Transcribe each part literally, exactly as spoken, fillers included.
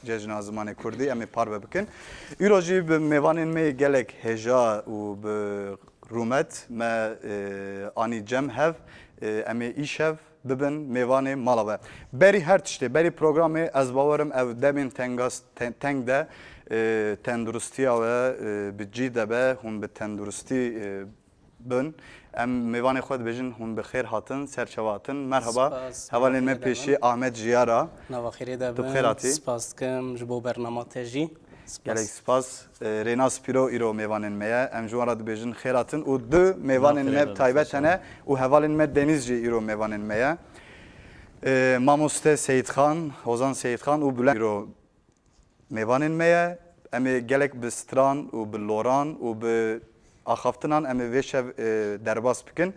Cejna Zimanê Kurdî em ê parve bikin. Îro jî bi mêvanên me yê gelek hêja û bi rûmet me, e, anî cem hev, e, em ê îşev bibin mêvanê mala we. Berî her tiştê, berî programê ez bawerim ew demên tengas-, ten-, teng de, e, tenduristiya we, e, bi cî de be, hûn bi tenduristî, e, bin. Em mêvanê xwe dibêjin, hûn bi xêr hatin, ser çava hatin. Merhaba. Spas, hevalên me nava xêrê de pêşî bin. Ahmet Jiyara. Nava xêrê de bin. Tu bi xêr hatî. Spas dikim ji bo bernama te jî. Spas. Gelek spas. E, Rênas Pîro îro mêvanên me ye. Em ji wan re dibêjin xêr hatin û du mêvanên me bi taybet hene û hevalên me Deniz jî îro mêvanên me ye. E, Mamoste Seyîdxan, Hozan Seyîdxan û Bülent îro mêvanên me ye. Em ê gelek bi stran û bi loran û bi axaftinan em ê vê şev, e, derbas bikin.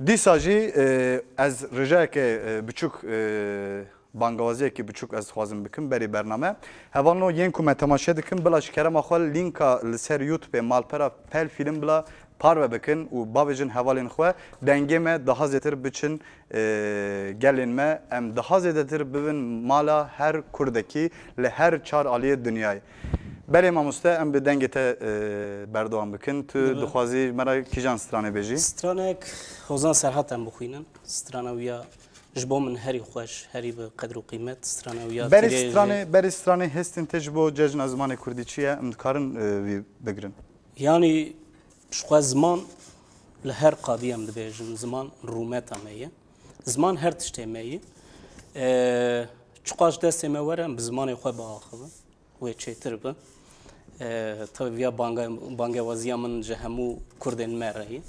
Dîsa jî, e, ez rijeyeke, e, biçûk, e, bangawaziyekî biçûk ez dixwazim bikim berî bername. Hevalno yên ku me temaşe dikin, bila ji kerema xwe lînka li ser YouTube-ê Malpera Pel Fîlm bila parve bikin û bavêjin hevalên xwe, dengê me daha zêtir biçin, e, gelên me, em daha zêdetir bibin mala her Kurdekî li her çar aliyê dinyayê. Belê mamoste, em bi dengê te, e, berdewam bikin. Tu Dibe. Dixwazî me re kîjan stranê bêjî? Stranek Hozan Serhat em bixwînin. Strana wî ya ji bo min herî xweş, herî bi qedr û qîmet. Strana wî ya Berî Tîrêjê. Stranê, berî stranê hêstên te ji bo Cejna Zimanê Kurdî çi ye? Em dikarin, e, vî bigirin. Yanî ji xwe ziman li her qadî em dibêjin, ziman rûmeta me ye. Ziman her tiştê me ye. E, çiqas destê me were em bi zimanê xwe biaxivin, wê çêtir bi. E, tabi viya banga-, bangewaziya min ji hemû kurdên me re ye.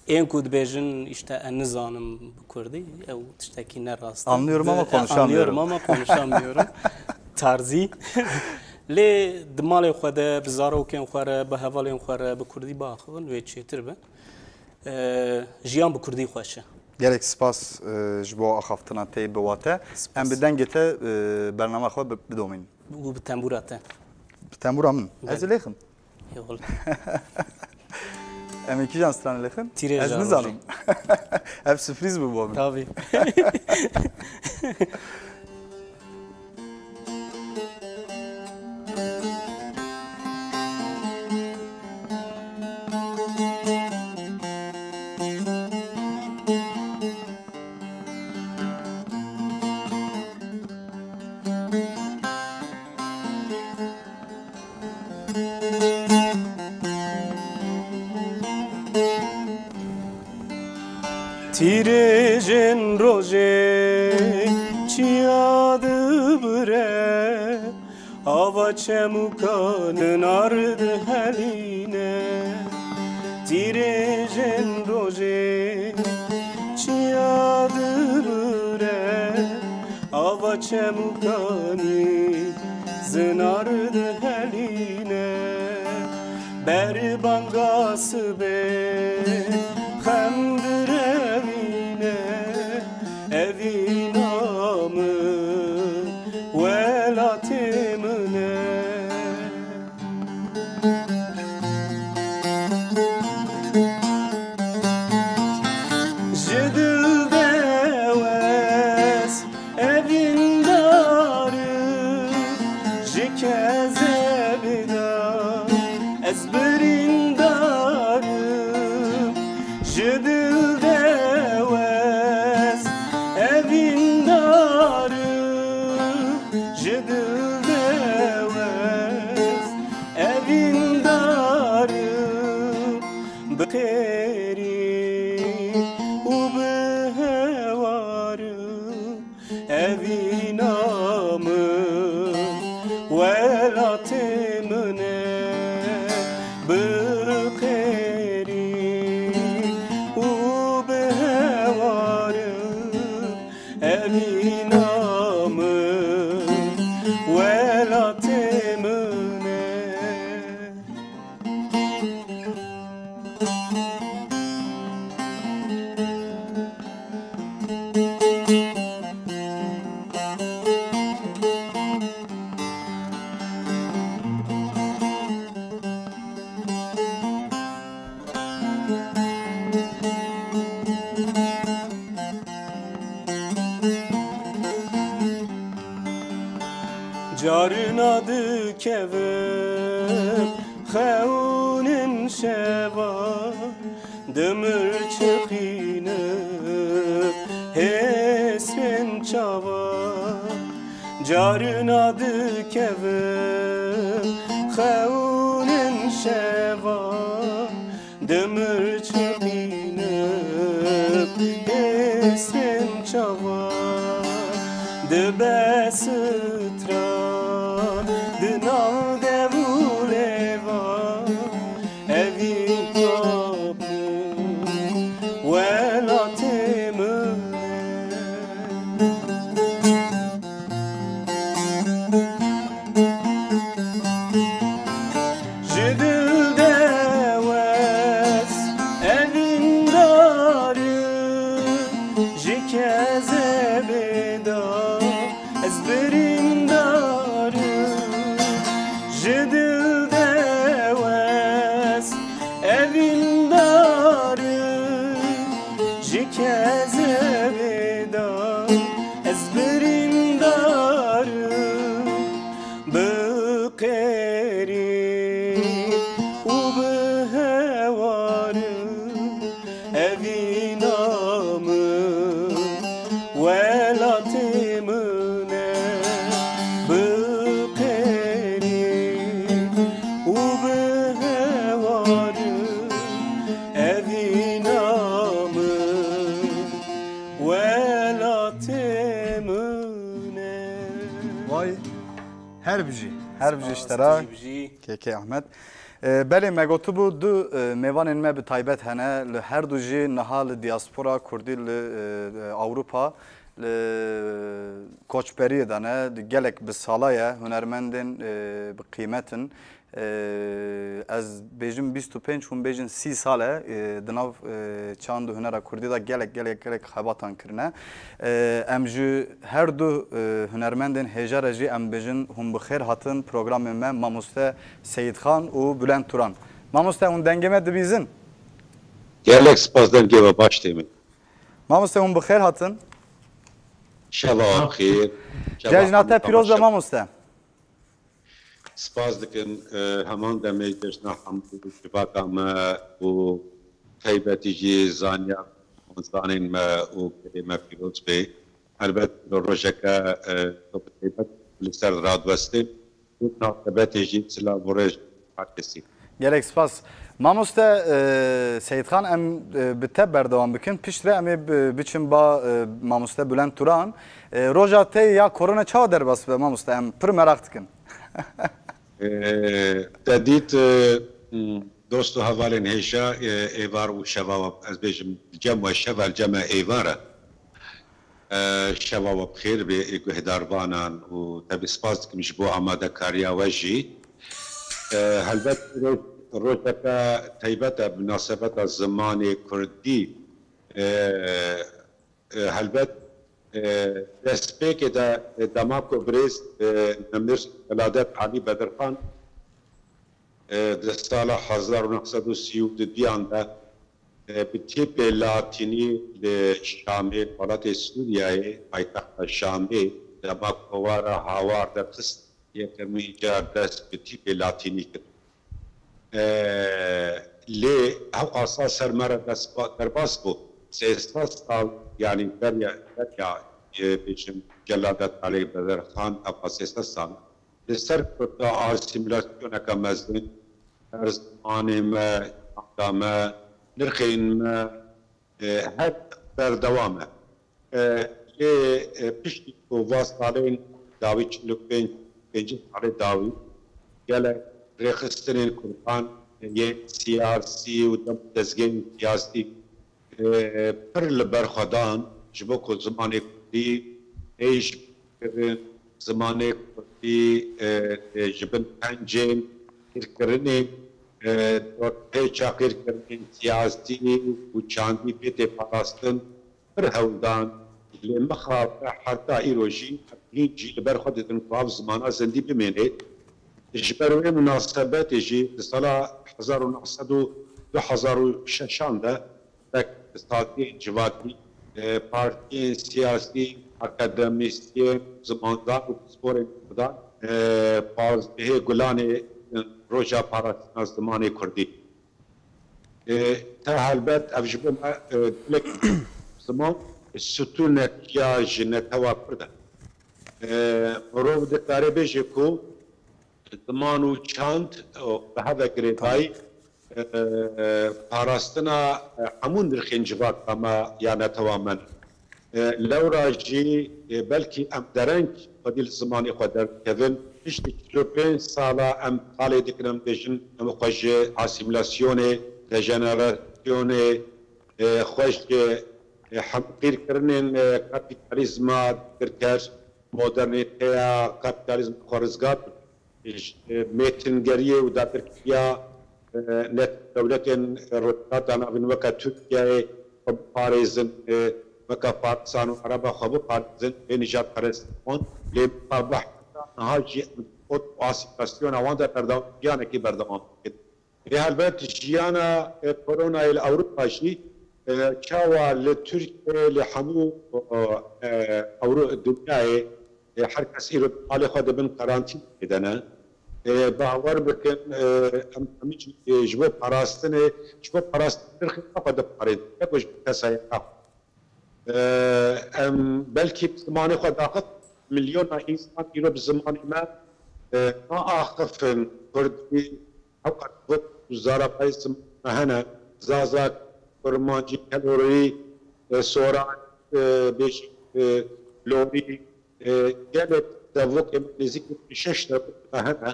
Ên ku dibêjin, işte, e, nizanim bi kurdî, ew tiştekî ne rast e. Anlıyorum ama konuşamıyorum. Anlıyorum ama konuşamıyorum. Tarzî. Lê di malê xwe de, bi zarokên xwe re, bi hevalên xwe re, bi kurdî biaxivin, wê çêtir be. E, jiyan bi kurdî xweş e. Gelek spas, e, ji bo axaftina te yê bi wate. Spas. Em bi dengê te, e, bernama xwe bi-, bidomînin. Û bi tembûra te. Bi tembûra min. Belê. Ez ê lêxim. Yol. Em ê kîjan stranê lêxin? Tîrêja Ez nizanim. Ev sürpriz bû bo min. Tabii. Tîrêjên rojê çiya dibire, ava çemûkan nar dihelîne. Tîrêjên rojê çiya dibire, ava çemûkanî zinar dihelîne. Ber banga sibê xem direvîne, evîna min welatê min e. Ji dil de wes evîndar im, ji kezebê de ez birîndar im. Ji dil de wes evîndar im, ji dil de wes evîndar im, bi xêrî û bi hewar im. Evîna min welatê min e, bi xêrî û bi hewar im. Evîna min welatê min e. Carina Dikevim xewnin şeva, dimirçiqînim hêsrên çava. Carina dikevim xewnin şeva, dimirçiqînim hêsrên çava. Dibe stran di nav dev û lêva, evîn kapin welatê min e. Ji dil de wes evîndarim, ji kezebê de ez birîndarim. Ji dil de wes evîndarim, ji kezebê de ez birîndarim. Bi qêrî û bi hewarî evîna min welatê min e. Bi qêrî û bi hewarî evîna min welatê min e. Vay. Her bijî. Her bijî ji te re. Spas, tu jî bijî. K K Ahmet. E, belê, me gotibû du, e, mêvanên me bi taybet hene. Li her du jî niha li diaspora kurdî li, e, e, Ewropa, li koçberiyê de ne. Gelek bi sala ye hunermendên, e, bi qîmet in. E, ez bêjim bîst û pênc, hûn bêjin sî sal e, e, di nav, e, çand û hunera kurdî de gelek, gelek, gelek xebatan kirine. E, em ji her du, e, hunermendên hêja re jî em bêjin hûn bi xêr hatin programê me, mamoste Seyîdxan û Bülent Turan. Mamoste, hûn dengê me dibîzin? Gelek spas, dengê we baş tê min. Mamoste, hûn bi xêr hatin. Şeva xêr. Şeva Cejna te pîroz be, mamoste. Spas dikim, e, heman demê cejna hemû civaka me û taybetî jî zaniya zanên me û gelê me pîroz bê. Helbet rojeke, e, bi taybet li ser radiwestê û nasebetê jî silav û rêz her kesî. Gelek spas. Mamoste, e, Seyîdxan, em, e, bi te berdewam bikin. Piştre em ê bi-, biçin ba, e, mamoste Bülent Turan. E, roja te ya korona çawa derbas be, mamoste? Em pir meraq dikin. Ee, te dît, e, m, dost û hevalên hêja, e, êvar û şeva we, ez bêjim, cem we şeva, cem e êvar e. Ee, şeva we bi xêr bê, ê guhdarvanan û tevî spas dikim ji bo amadekariya we jî. Ee, helbet roj-, rojeke taybet e, minasebeta zimanê kurdî, ee, E, helbet, e, destpêkê de, e, dema ku birêz, e, Nemir Seladet Alî Bedirxan, e, di sala hezar û neh sed û sî û duyan de, e, bi tîpê latînî li Şamê, welatê Sûriyeyê, paytexta Şamê, dema ku wara hawar derxist, yekemîn car dest bi tîpê latînî kir. E, lê ew asa ser me re desba-, derbas bû. Sê sed sal, yanî beriya, beriya, e, bêjim, Celadet Alî Bedirxan, ev sê sed sal li ser kurda asîmîlasyoneke mezin, her zimanê me, çanda me, nirxên me, e, her berdewam e. E, lê, e, piştî ku va salên dawî, çil û pênc, pêncî salê dawî, gelek rêxistinên kurdan, e, yên siyasî û dem-, dezgehên siyasî, e, pir li ber xwe dan, ji bo ku zimanê kurdî hêj bikirin, zimanê kurdî, e, e, ji bin pencên qîrkirinê, e, dorpê çaqîrkirinên siyasî û çandî bête parastin, pir hewl dan, lê mixabin heta îro jî hîn jî li ber xwe didin ku ev zimana zindî bimêne. Ji ber wê minasebetê jî di sala hezar û neh sed û du hezar û şeşan de wek saziyên civakî, e, partiyên siyasî, akademîsyen, zimandan û pisporên kurdan e, pazdehê Gulanê, e, roja parastina zimanê kurdî. E, te helbet ev ji bo me, e, gelek ziman stûnek ya ji netewa kurd e. E, mirov dikare bêje ku ziman û çand, e, bi hev ve girêdayî, e, parastina, e, hemû nirxên civaka me ya netewa me ne. E, lewra jî, e, belkî em dereng xwedî li zimanê xwe derdikevin. Piştî çil û pênc sala em talê dikin, em dibêjin, em xwe ji asîmîlasyonê, dejenerasyonê, e, xwe ji, e, hemqîrkirinên, e, kapîtalîzma dagirker, modernîteya kapîtalîzma xwe rizgar bikin. Ji mêtingeriyê û dagirkeriya, e, net dewletên Rojhilata Navîn weke Tirkiyeyê xwe biparêzin, e, weke Farisan û Ereba xwe biparêzin, vê nijadperestî wan. Lê bi heta niha jî em got û asîmîlasyona wan de berdewam, jiyanekî berdewam dikin. Lê helbet jiyana, e, koronayê li Ewropa jî, e, çawa li Tirkiyeyê, li hemû, e, Ewro-, dinyayê, e, her kes îro di malê xwe dibin, karantînayê de ne. E, bawer bikin, e, em hemî jî, e, ji bo parastinê, ji bo parastinê nirxê xwe diparêzin, ne ku ji bo kesayeta xwe. E, em belkî bi zimanê xwe daxist, milyona însan îro bi zimanê me, e, naaxifin. Kurdî, hewqat wek zarafayê ziman me hene, zazak, kurmancî, kelorî, e, soran, e, bêjî, e, lorî, e, gelek devokê me, nêzîkî şeş devokê me hene.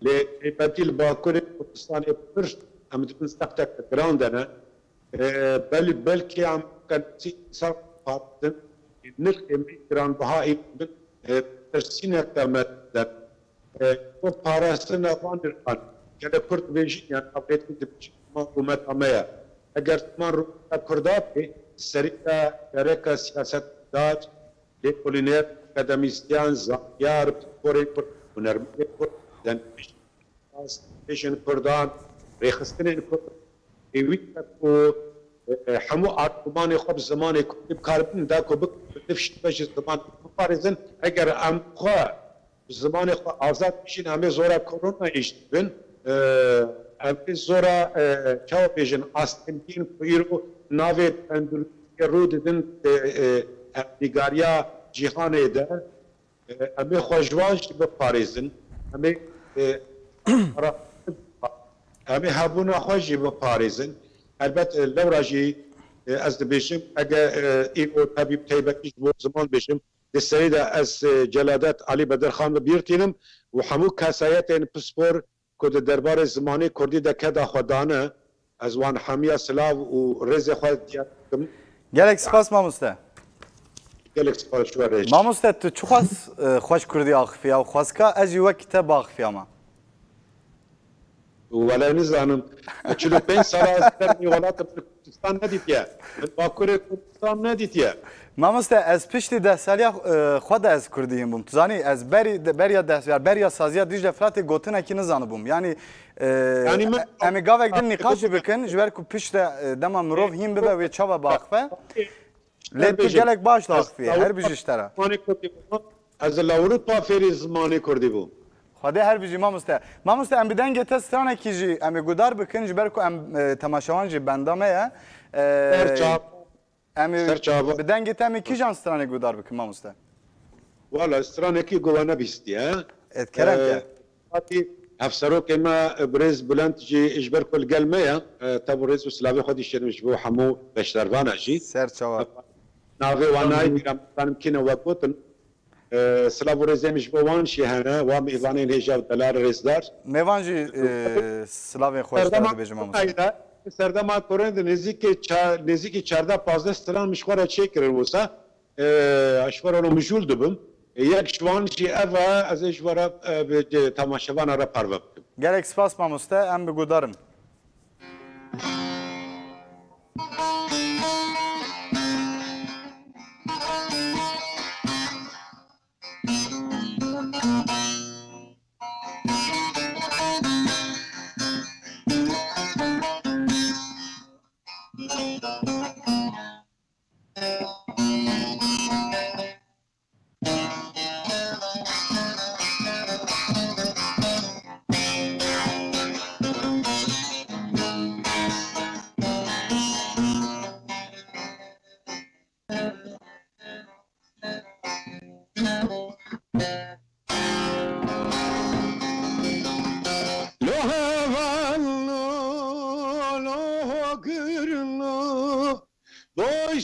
Lê taybetî li Bakurê Kurdistanê pir em dibin zexteke giran de ne. E, bel-, belkî em qencî însan partin, nirxê me giranbihayî bin, e, tirsîneke me de. E, bo parastina van nirxan, gelek Kurd dibêjin, yan avêtin dibêjin, ziman rûmeta me ye. Eger ziman rûmeta Kurda bê, serî de gereke siyasetmedar, lêkolîner, akademîsyen, zanyar, pisporên Kurd, hunermendên Kurd, denbêjên Kurdan, rêxistinên Kurd, pêwîst e ku, e, hemû argûmanê xwe bi zimanê Kurdî bikaribin, da ku bikin bi div şêwe jî ziman biparêzin. Eger em xwe bi zimanê xwe azad bijîn, em ê zora koronayê jî dibin. E, em ê zora, e, çawa bêjin, astengiyên ku îro navê tenduristiyê rû didin, e, e, erdnîgariya cîhanê de. E, em ê xwe ji wan jî biparêzin. Em ê, e, em ê hebûna xwe jî biparêzin. Helbet, e, lewra jî, e, ez dibêjim, ege, e, îro tebîb taybetî ji bo ziman bêjim, di serî de ez, e, Celadet Alî Bedirxan bi bîr tînim û hemû kesayetên pispor ku di derbarê zimanê kurdî de keda xwe dane, ez wan hemiya silav û rêzê xwe diyar dikim. Gelek spas mamoste. Gelek spas ji we re jî. Mamoste, tu çiqas, e, xweş kurdî axifiya û xwezka ez jî wekî te biaxifiyama? Wele nizanim. Çil û pênc sala ez dervî welatê min Kurdistan nedîtiye. Min Bakurê Kurdistan nedîtiye. Mamoste, ez piştî deh saliya, e, xwe de ez kurdî hîn bûm. Tu zanî, ez berî, beriya deh, ya beriya saziya Dîcle Firatê gotinekî nizanibûm. Yanî, e, Yanî min em ê gavek din nîqaş jî bikin, ji ber ku pişt de, e, dema mirov hîn bibe wê çawa biaxife. Lê tu gelek baş diaxifî. Her bijî ji te re. Zimanê Kurdî bû. Ez li Ewropa fêrî zimanê Kurdî bûm. Xwedê her bijî mamoste. Mamoste, em bi dengê te stranekî jî em ê guhdar bikin, ji ber ku em, e, temaşevan jî benda me ye. E, Ser çav. Em ê Ser çava. Bi dengê te em ê kîjan stranê guhdar bikin, mamoste? Wala stranekî ku we nebîstiye. Et kerem ke. E, hatî hevserokê me, e, birêz Bulent jî ji ber ku li gel me ye, e, tev û rêz û silavê xwe dişênim ji bo hemû beşdarvana jî. Ser çava. Navê wan nayê bîra, zanim kî ne we gotin. E, silav û rêzê min ji bo wan jî hene, wa mêvanên hêja û delal rêzdar. Mêvan jî, e, silavên xweş te dibêjim, mamoste. Serdema koronayê de nêzîkî ça-, nêzîkî çardeh pazdeh stran min ji xwe re çêkirin wisa. E, ji xwe re mijûl dibim. E, yek ji wan jî ev e, ez ê ji we re, e, bi, e, temaşevana re parve bikim. Gelek spas mamoste, em bi guhdar in.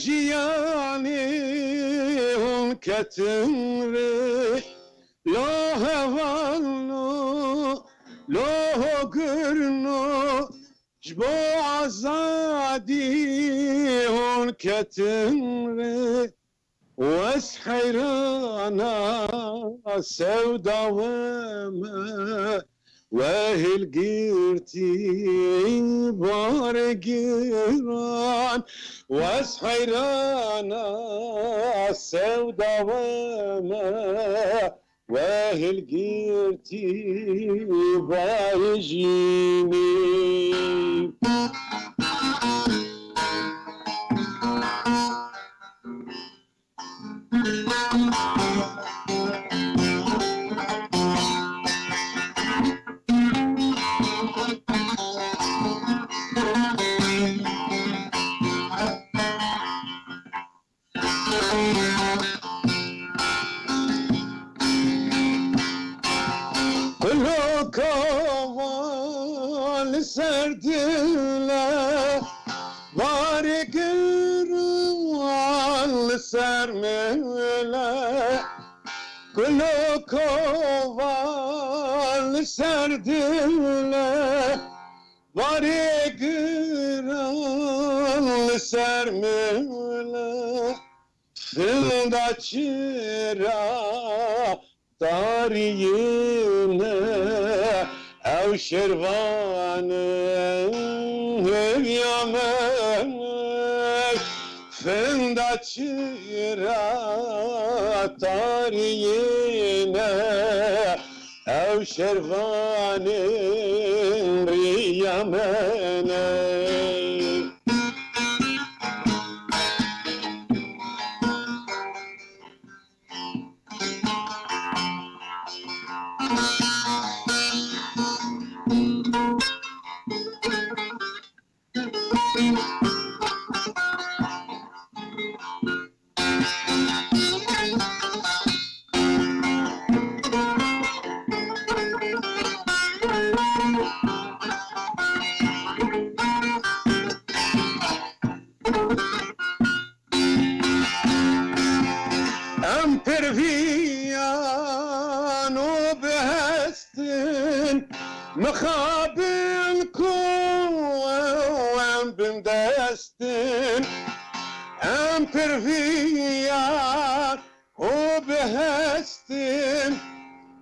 jiyanê hûn ketin rê. Lo hevalno, lo hogirno, ji bo azadî hûn ketin rê. Wes heyrana sewda we me, we hilgirtî barê giran. Wes heyrana sewda we me, we hilgirtî barê jînê. Kulo kovan li ser dile, barê giran li ser mele. Kulo kovan li ser dile, barê giran li ser mele. Finda çira tariyê ne, ew şervan e hêviya me. Finda çira tariyê ne, ew şervanên riya me ne. Em pir viyan û bi hestin mixabin ku em bindestin. Em pir viyan û bi hestin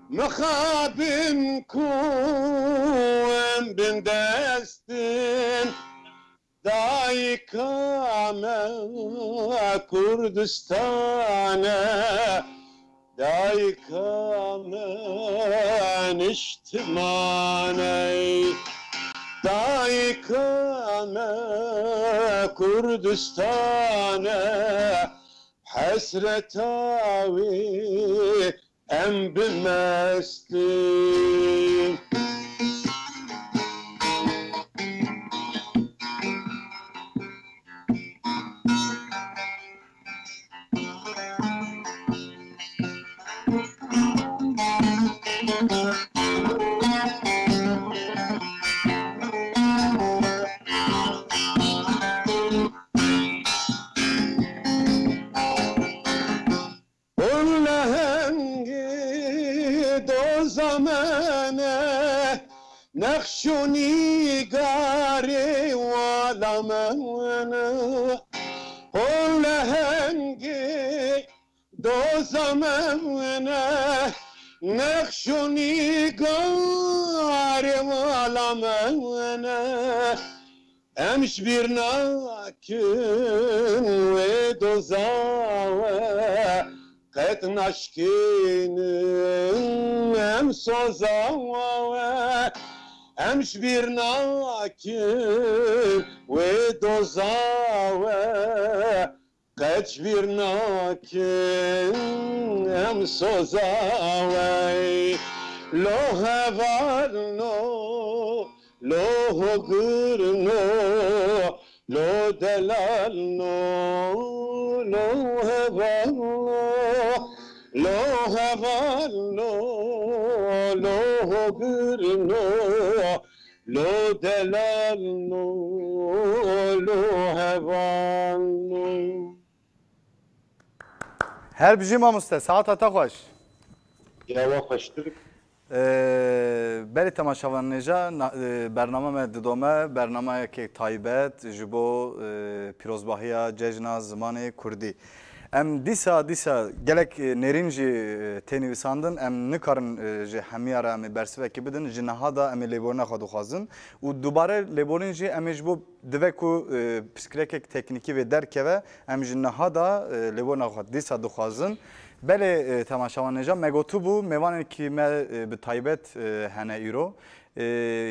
mixabin ku em bindestin. Dayika me Kurdistan e, dayika me niştiman e. Dayika me Kurdistan e, hesreta wê em bimestin. Hûn lehengê doza me ne, nexş û nîgarê wala me ne. Hûn lehengê doza me ne, nexş û nîgarê wala me ne. Em ji bîr nakin wê doza we, qet naşkênin em soza we. Em ji bîr nakin wê doza we, qet ji bîr nakin em soza we. Lo hevalno, lo hogirno, lo delalno, lo hevalno, lo hevalno, lo hogirno, Lo delal no, lo heval no. Her bijî mamoste, saeta te xweş. Ya we xweştir. Ee, Belê temaşevanên hêja, na- e, bername me didome, bernameyekê taybet ji bo e, pîrozbahiya cejna zimanê kurdî. Em dîsa, dîsa gelek e, nêrîn jî e, tê nivîsandin, em nikarin e, ji hemiya re em ê bersivekê bidin, ji niha de em ê lêborîna xwe dixwazin û dubare lêborîn jî em ê ji bo dive ku e, pirsgirêkek teknîkî vê derkeve, em ji niha de e, lêborîna xwe dîsa dixwazin. Belê e, temaşevanên hêja, me gotibû mêvanekî me e, bi taybet e, hene îro. E,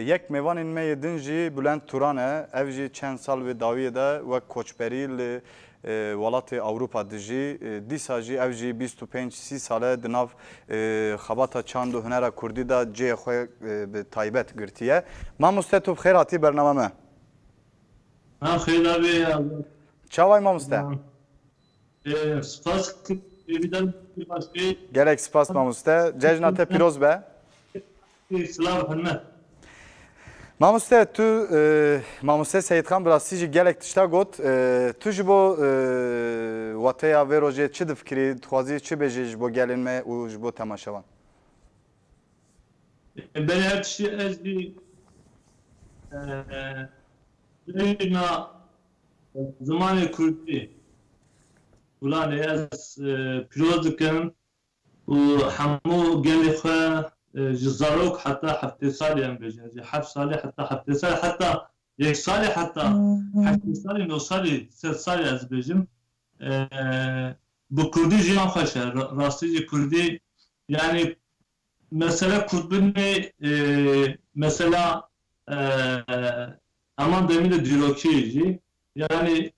Yek mêvanên me yê din jî Bulent Turan e. Ev jî çend sal wê dawiyê de wek koçberî li e, welatê Ewropa dijî. E, Dîsa jî ev jî bîst û pênc sî sal e di nav e, xebata çand û hunera kurdî de cihê xwe e, bi taybet girtiye. Mamoste, tu bi xêr hatî bernama me. Ha, xêr abê ya. Çawa yî mamoste? Ee, spas ki eviden bir başka Gelek spas mamoste. Cejna te pîroz be. Silav hürmet. Mamoste, tu e, mamoste Seyîdxan bi rastî jî gelek tişta got. E, tu ji bo e, wateya vê rojê çi difikirî? Dixwazî çi bêjî ji bo gelên me û ji bo temaşevan? Belê her tiştî ez jî e, bêjna zimanê kurdî Gulanê ez e, pîroz dikim û hemû gelê xwe e, ji zarok heta heftê salî em bêjin, ji heft salî heta heftê salî, heta yek salî heta heftê salî, neh salî, sed salî ez bêjim. E, bi kurdî jiyan xweş e. Ra- Rastî jî kurdî, yanî mesele kurdbûnê e, mesela e, heman demî de dîrokî jî. Yanî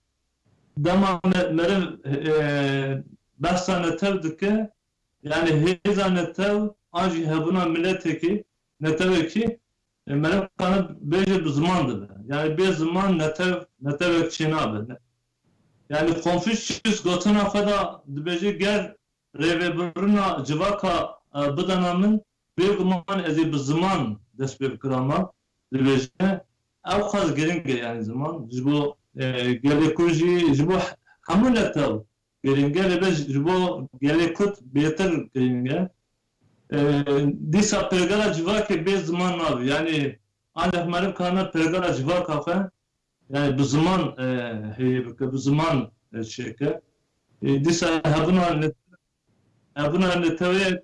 dema me- meriv e, behsa netew dike, yanî hêza netew an jî hebûna miletekî, netewekî e, meriv kane bêje bi ziman dibe. Yanî bê ziman netew, netewek çênabe. Yanî Konfûsîus gotina xwe de dibêje ger rêvebirina civaka e, bidana min, bêguman ez ê bi ziman dest pê bikirama, dibêje. Ew qas giring e yanî ziman. Ji bo e, gelê Kurd jî, ji bo hemû netew giring e, lê be ji bo gelê Kurd bêtir giring e. E, dîsa pergala civakê bê ziman nabe. Yanî ancak meriv kane pergala civaka xwe, yanî bi ziman e, heyê bike, bi ziman e, çêke. E, dîsa hebûna net- hebûna neteweyek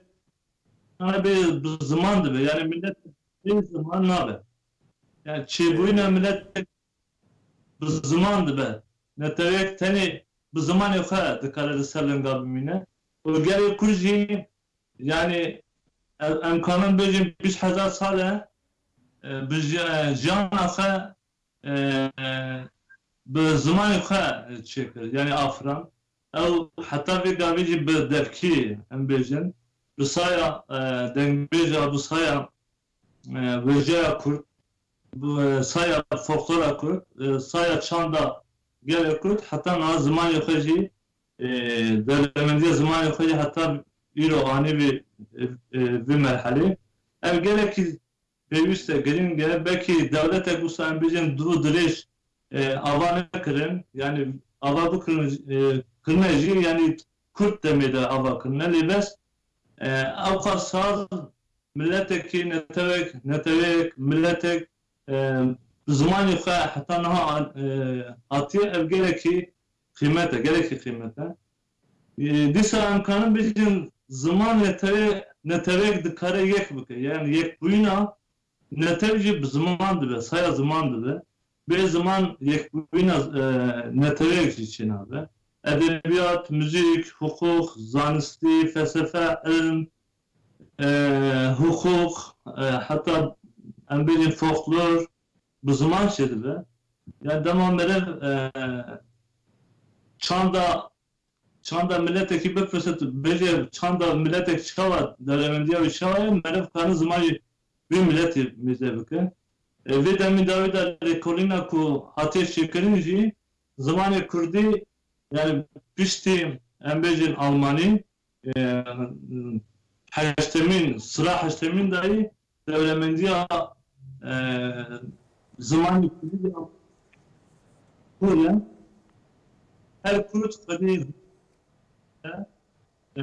nabe, bi ziman dibe. Yanî millet bê ziman nabe. Yanî çêbûyîna millet bi ziman dibe. Neteweyek tenê bi zimanê xwe dikare li ser linga bimîne. Û gelê Kurd jî, yanî em, em kanin bêjin bîst hezar sal e, e, bi ji- e, jiyana xwe e, bi zimanê xwe çêkir, yanî afiran. Ew heta vê gavê jî bi devkî, em bêjin, bi saya e, dengbêja, bi saya e, wêjeya Kurd, bi saya folklora Kurd, e, saya çanda gelê Kurd, heta niha zimanê xwe jî, e, dewlemendiya zimanê xwe jî heta îro anî vê, e, e, vê merhelê. Ev gelekî pêwîst e, giring e. Belkî dewletek wisa em bêjin dûr û dirêj e, ava nekirin, yanî ava bikirin, e, kirine jî, yanî kurt demê de ava kirine. Lê bes e, ew qas saz miletekî, netewek, neteweyek, miletek e, bi zimanê xwe heta niha e, hatiye, ev gelekî qîmet e, gelekî qîmet e. E, dîsa em karin bêjin ziman netewe, neteweyek dikare yek bike. Yanî yekbûyîna netew jî bi ziman dibe, saya ziman dibe. Bê ziman yekbûyîna e, neteweyek jî çênabe. Edebiyat, muzîk, hiqûq, zanistî, felsefe, ilm, e, hiqûq, e, heta em bêjin folklor bi ziman çêdibe. Yani dema meriv e, çanda çanda miletekî bipirse, tu bêje çanda miletek çawa, dewlemendiya wî çawa ye, meriv kane zimanê wî miletî mêze bike. E, vê demî dawî de lêkolîna ku hatiye çêkirin jî zimanê kurdî, yani piştî em bêjin almanî, e, heştemîn, sira heştemîn dayî dewlemendiya e, zimanê kurdî de hûn e. Her kurd xwedî e, e,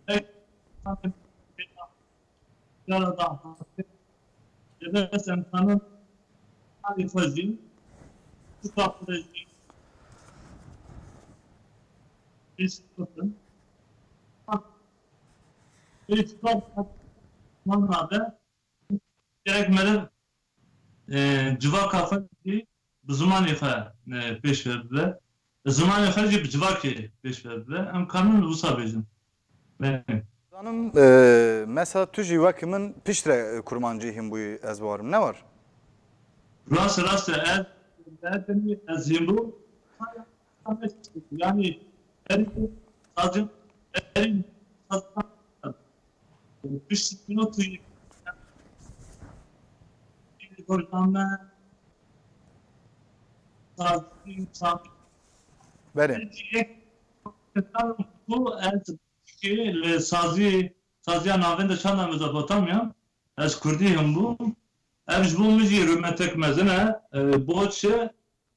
e, Cara da hate, dibes em kanin alî xwe jî, çuka xwe jî pêş bikin. Pêş bikin, man nabe, gerek meriv, e, civaka xwe jî bi zimanê xwe, e, pêş ve bibe. Zimanê xwe jî bi civakê pêş ve bibe. Em kanin wisa bêjin. Belê. Zanim, e, mesela tu jî wek min piştre, e, kurmancî hîn bûyî ez bawerim, ne war? Rast e, rast e. Ez, ez, ez hîn bûm. Yani, erî, sazin, erî, sazin, pişt, rojname, sazî, sazî. Belê. Êdî yek, bu ez ki li sazî, saziya navenda çanda Mezopotamya, ez kurdî hîn bûm. Ev ji bo min jî rûmetek mezin e. E, bo çi?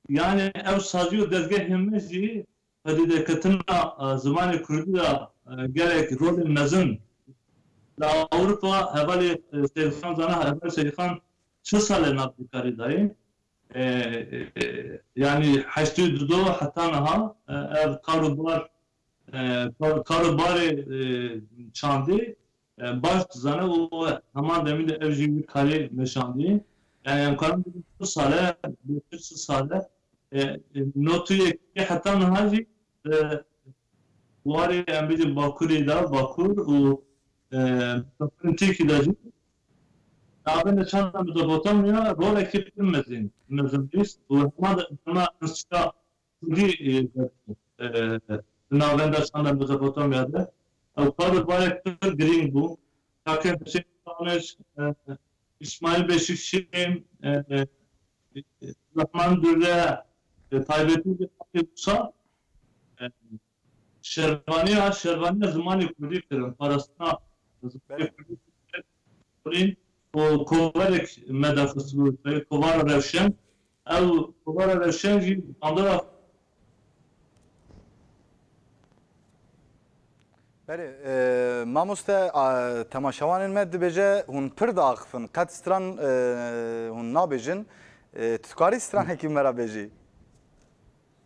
Yani ev sazî û dezgehê me jî xwedî derketina, e, zimanê kurdî de, e, gelek rolên mezin li Ewropa, hevalê, e, Seyîdxan zana, hevalê Seyîdxan çi sal e nav vî karî dayê. E, e, e, yani heştê û du do heta niha, e, ev kar û bar, e, kar, kar û barê, e, çandî, e, baş dizane û heman demî de ev jî wî karê meşandî. Yani em karin bibin çil sale, bê çil sale, e, e, notuyekî heta niha jî, e, warê em bêjin Bakurê de, Bakur û, e, Tirkî de jî navenda çanda Mezopotamya rolekî pir mezin, mezin bîst û hema de, hema enstîtuya kurdî, e, e, navenda çanda Mezopotamya de. Ew kar û barek pir girîng bû. Kake Husên Daniş, e, İsmail Beşikçi, e, e, Rahman Dürre, e, taybetî bir wisa, e, şervaniya, şervaniya zimanê kurdî kirin, parastina zimanê kurdî kirin. Û kovarek me de xistibû, kovara Rewşen. Ew kovara Rewşen jî bandora Belê, e, mamoste, a, temaşevanên me dibêje hûn pir diaxifin. Qet stran, e, hûn nabêjin. E, tu dikarî stranekî me re bêjî?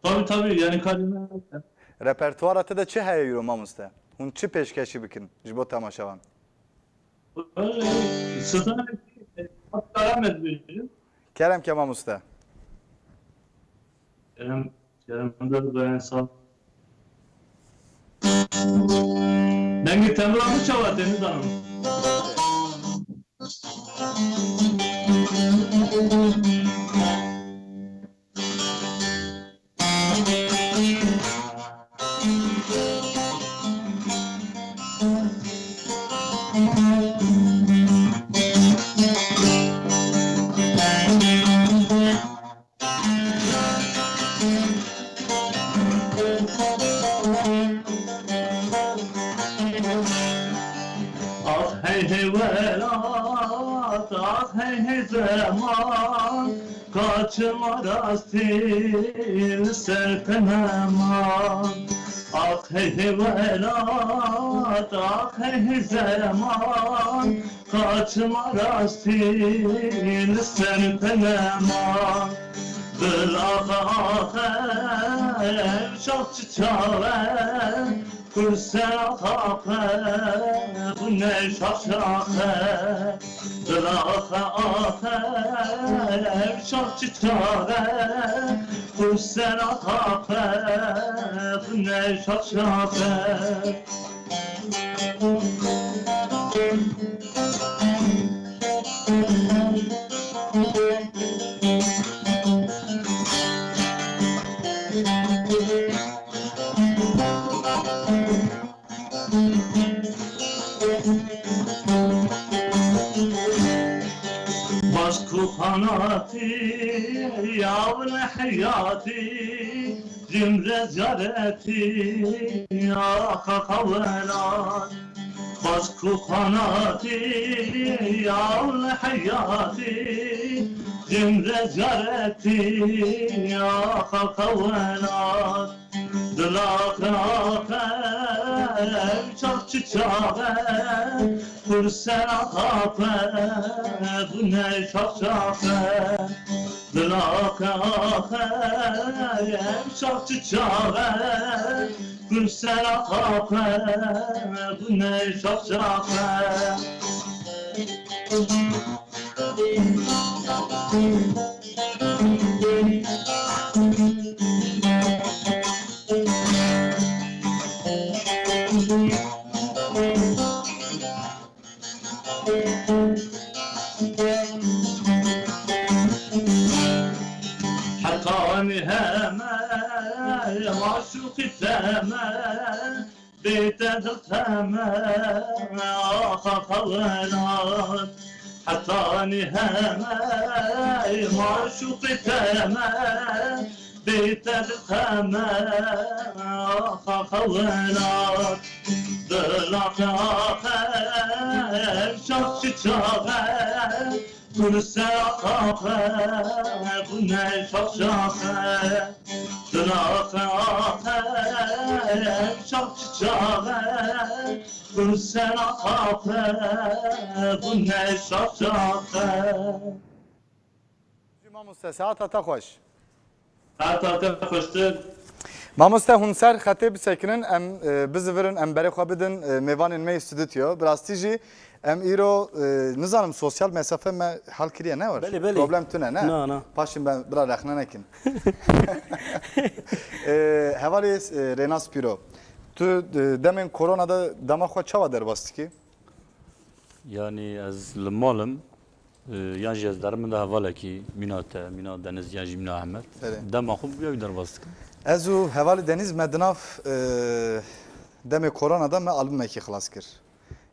Tabii, tabii, yani karî me. Repertuara te de çi heye îro mamoste? Hûn çi pêşkeşî bikin ji bo temaşevan? Stranekî, e, Kerem ez bêjim. Kerem ke mamoste. Kerem, Kerem Önder, Brian Sal. Dengê tembura bu çawa tê, nizanim. Ax hey hey welat, ax hey hey zeman, kaçma rastî li ser te neman. Ax hey hey welat, ax hey hey zeman, kaçma rastî li ser te neman. Dil axe axe, ev çax çi çax e, Kurser axa xwe, xwine şax şax e. Dil axe axe, ev şax çi çax e. Kurser axa xwe, xwine şax şax e. Bas ku qanatî yavne heyatî, jimre ziyaretî axa xewelat. Aşk û xanatî ya li heyatî, cimre ziyaretî ya xaka welat. Dila xaxe, çax çi çaxe, kursera xaxe, bûne şax şaxe. Dila xaxe, şax çi çaxe, kursera xaxe, bûne şax şaxe. Hetanî heme maşûqî teme, bête dil teme, axa xewelat. Hetanî heme maşûqî teme, bête dil teme, axa xewelat. Dila xaxe, şax çi çaxe, kursera xaxe, bûne şax şaxe. Dila xaxe, şax çi çaxe, kursera xaxe, bûne şax şaxe. Mamoste, saeta te xweş. Saeta te xweştir. Mamoste, hûn ser xetê bisekinin, em, e, bizivirin, em berê xwe bidin, e, mêvanên me yê stûdyo. Bi rastî jî em îro, e, nizanim sosyal mesafe me hal kiriye, ne war? Belê, belê. Problem tune, ne? Na, na. Paşê me bira rexne nekin. E, hevalê, e, Rênas Pîro, tu, e, demên korona de dema xwe çawa derbas dikî? Yanî ez li mal im, e, yan jî ez derim min de hevalekî mîna te, mîna Deniz yan jî mîna Ehmed. Belê. Dema xwe bi wî derbas dikim. Ez û hevalê Deniz me di nav, e, demê korona de me albumekî xilas kir.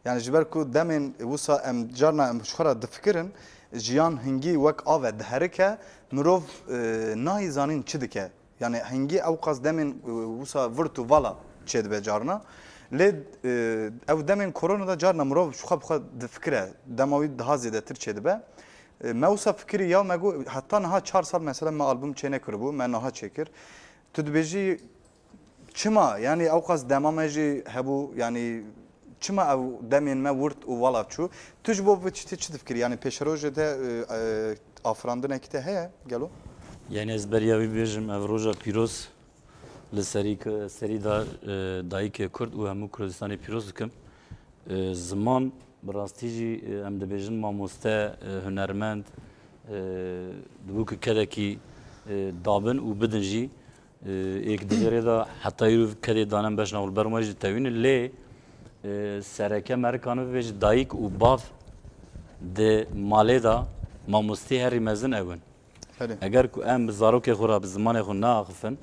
Yanî ji ber ku demên wisa em carna em ji xwe re difikirin, jiyan hingî wek av e diherike, mirov, e, nayê zanîn çi dike. Yanî hingî ewqas demên, e, wisa virt û vala çêdibe carna. Lê, e, ew demên korona de carna mirov ji xwe bi xwe difikire. Dema wî daha zêdetir çêdibe. E, me wisa fikirî ya me got, heta niha çar sal mesela me album çênekiribû, me niha çêkir. Tu dibêjî çima? Yanî ewqas dema me jî hebû, yanî çima ew demên me wirt û vala çû? Tu ji bo vê tiştê çi difikirî? Yanî pêşerojê te, e, e, afirandinekî te heye gelo? Yanî ez beriya wî bêjim, ev roja pîroz li serî, serî da, e, dayikê Kurd û hemû Kurdistanê pîroz dikim. E, ziman, bi rastî jî, e, em dibêjin mamoste, e, hunermend, e, dibû ku kedekî, e, dabin û bidin jî, e, êk di vê rê de heta îro kedê danem beşna û li ber me jî tewîne, lê, e, sereke me rikane bibêje dayik û bav di malê de mamosteyê herî mezin ew in. Belê. Eger ku em bi zarokê xwe re bi zimanê xwe neaxifin,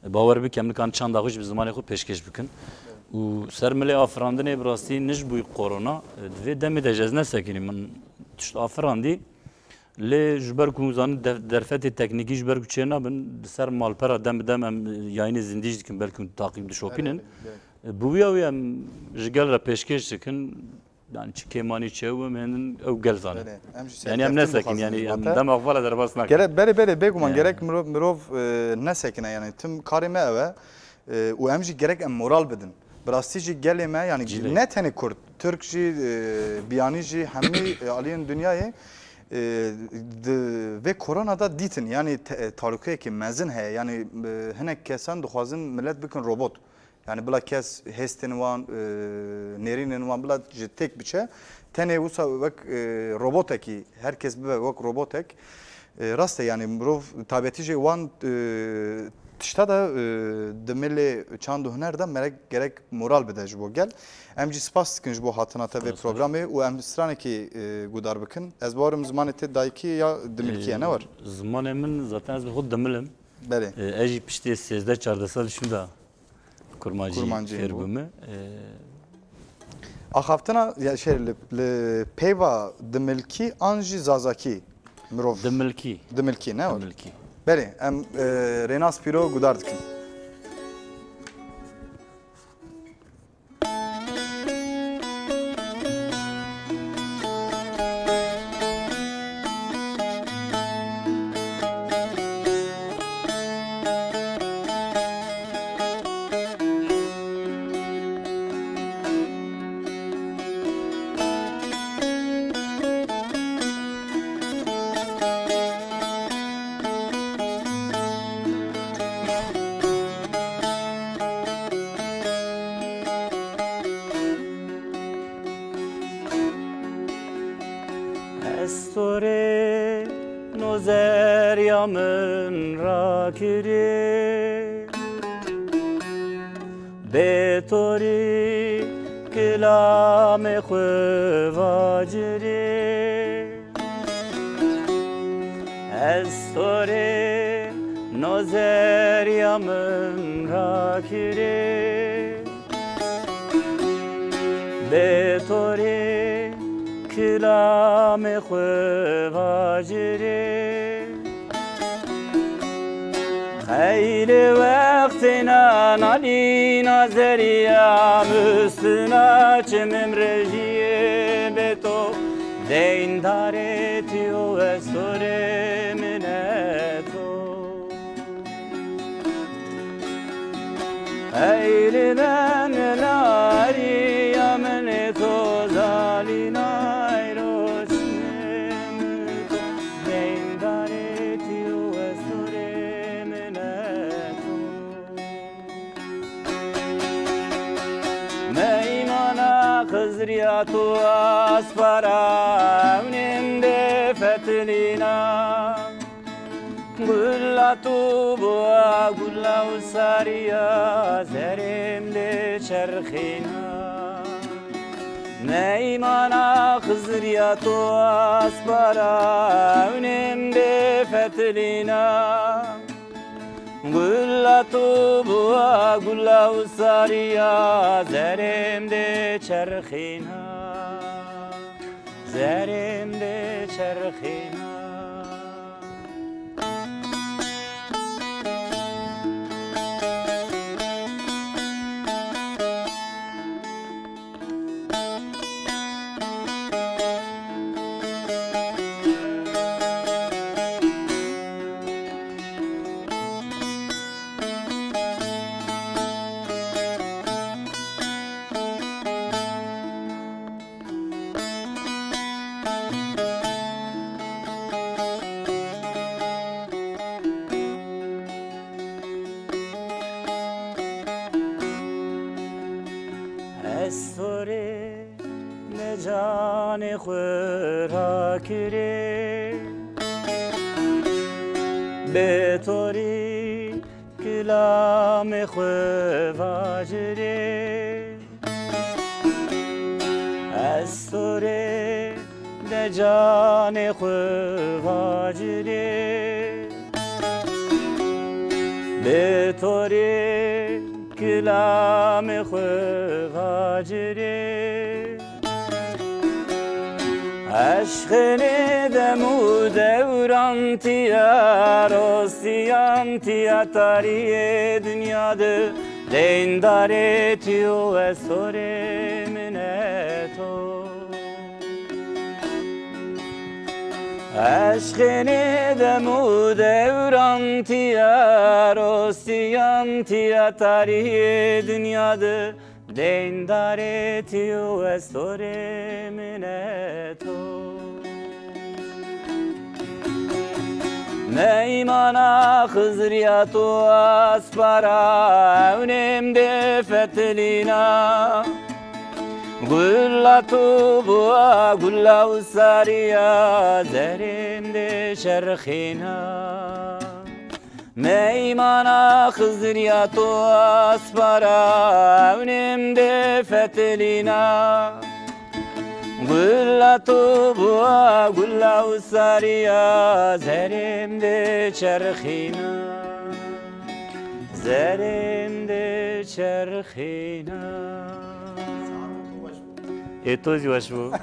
bawer bike em nikan çanda xwe jî bi zimanê xwe pêşkêş bikin. Û ser milê afirandinê bi rastî nij bûyî korona, e, di vê demê de jî ez nesekinî min tişt afirandî. Lê ji ber ku hûn zanin def-, derfetê teknîkî ji ber ku çênabin, di ser malpera dem bi dem em yayînê zindî jî dikin, belkî hûn taqîb dişopînin. Belê, belê, belê. E, bi wîya wî em ji gel re pêşkêş dikin. Yanî çi kêmanî çi ew em hêndin ew gel zanin. Belê, em jî serkeftin dixwazin. Yanî em nesekin, yanî em dema xwe derbas nakin. Gerek, belê, belê, bêguman gerek mirov, mirov, e, nesekine, yanî tim karê me ew e. E, û em jî gerek em moral bidin. Bi rastî jî gelê me, yanî ne tenê Kurd, Tirk jî, e, biyanî jî, hemî, e, aliyên dinyayê, e, di vê korona de dîtin, yanî te-, e, talûkeyekî mezin heye. Yanî, e, hinek kesan dixwazin milet bikin robot. Yanî bila kes hêstên wan, e, nêrînên wan bila ji têk biçe. Tenê wisa wek, e, robotekî, her kes bibe wek robotek. E, rast e, yanî mirov taybetî jî wan, e, tişta de, e, di milê çand û huner de merek gerek moral bide ji bo gel. Em jî spas dikin ji bo hatina te vê programê û em stranekî, e, guhdar bikin. Ez bawerim zimanê te dayikî ya dimilkî ye, ne war? E, zimanê min zaten ez bi xwe dimil im. Belê. E, ez jî piştê sêzdeh çardeh sal şûnda Kurmancî fêr bûme. E, axaftina, ya, şey, li, li peyva dimilkî an jî zazakî mirov? Dimilkî. Dimilkî, ne? Dimilkî. Belê, em, e, Rênas Pîro guhdar dikin. Torê nozeriya min rakirê, bê torî kilamê xwe vacirê. Ez torê nozeriya min rakirê, bê torê kilamê xwe vacirê. Xeylê wextêna nalîna zeriya mistuna çimim rejiyê bê to. Deyndarê tu yo ez torê mineto. Eylî ben nariya min ê to zalî nayro çimim to. Deyndarê tu yo ez torê mineto. Meymana Xizriya tu aspara ewnên bê fetilîna. Gula tu bûa gula û sariya zerêm lê çerxîna. Meymana Xizriya tu aspara ewnêm bê fetilîna. Gula tu bûa gula û sariya zerêm dê çerxîna. Zerêm dê çerxîna. Ez torê me canê xwe rakirê. Bê torî kilamê xwe vacirê. Ez torê de canê xwe vacirê. Bê torê kilamê xwe vacirê. Eşqinê dem û dewran tiya, rostiyan tiya tariyê dinya de. Deyndarê tu yo ez torê mineto. Eşqinê dem û dewran tiya, rostiyan tiya tariyê dinya de. Deyndarê tu yo ez torê mineto. Meymana Xizriya tu aspara ewnêm dê fetilîna. Gula tu bûa gula û sariya zerêm dê çerxîna. Meymana Xizriya tu aspara ewnêm dê fetilîna. Gula tu bûa gula û sariya zerêm dê çerxîna. Zerêm dê çerxîna. Ê to jî weş bû.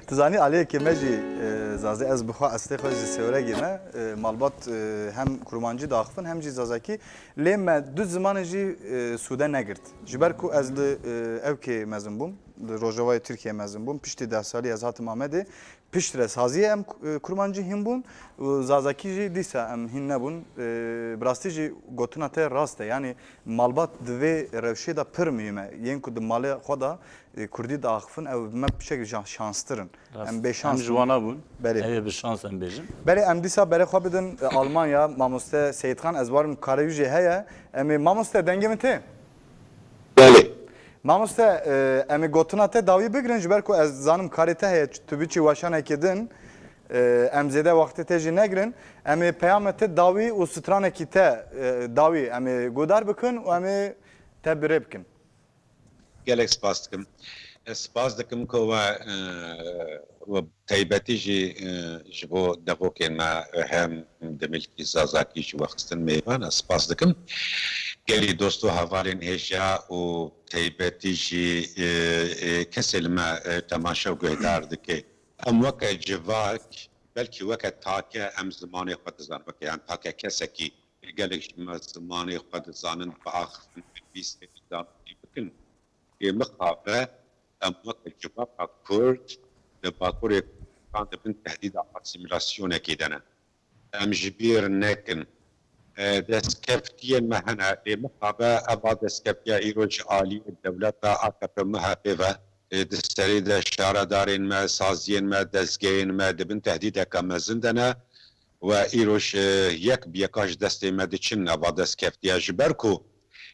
Tu zanî aliyekê me jî, e, Zazî, ez bi xwe eslê xwe ji Sêwregê me, e, malbat, e, hem kurmancî diaxifin hem jî zazakî. Lê me du zimanê jî, e, sûde negirt. Ji ber ku ez li, e, Ewkê mezin bûm, li Rojavayê Tirkiyê mezin bûm, piştî deh salî ez hatim Amedê. Piştre saziyê em, e, kurmancî hîn bûn û zazakî jî dîsa em hîn nebûn. E, bi rastî jî gotina te rast e. Yanî malbat di vê rewşê de pir muhîm e. Yên ku di malê xwe de, e, kurdî diaxifin, ew me piçek şanstir in. Rast. Em bêşans bûn. Em ji wana bûn. Belê. Ew ê bi şans em bêjin. Belê, em dîsa berê xwe bidin, e, Almanya, mamoste Seyîdxan, ez barim karê wî jê heye. Em ê, mamoste, dengê min tê? Belê. Mamoste, e, em ê gotina te dawî bigirin, ji ber ku ez zanim karê te heye, tu biçî weşanekê din. E, em zêde wextê te jî negirin. Em ê peyamê te dawî û stranekî te, e, dawî em ê guhdar bikin û em ê te bi rê bikin. Gelek spas dikim. Ez spas dikim ku we, e, we taybetî jî, e, ji bo devokên me, e, hem di milkî Zazakî jî we xistin mêvan. Ez spas dikim. Gelî dost û hevalên hêja û taybetî jî, e, e, kesê li me, e, temaşe û guhdar dike. Em weke civak, belkî weke take em zimanê xwe dizanin. Weke, yan take kesekî, gelek ji me zimanê xwe dizanin, biaxifin, binivîsin, danûstî bikin. Ê mixabe, em weke civaka Kurd di Bakurê Kurdistan di bin tehdîda asîmîlasyonekê de ne. Em ji bîr nekin. E, destkeftiyên me hene. Ê mixabe, eva destkeftiya îro ji aliyê dewleta A K P M H P ve, e, di serî de şaredarên me, saziyên me, dezgehên me di bin tehdîdeke mezin de ne. We îro ji yek bi yeka ji destê me diçin eva destkeftiya, ji ber ku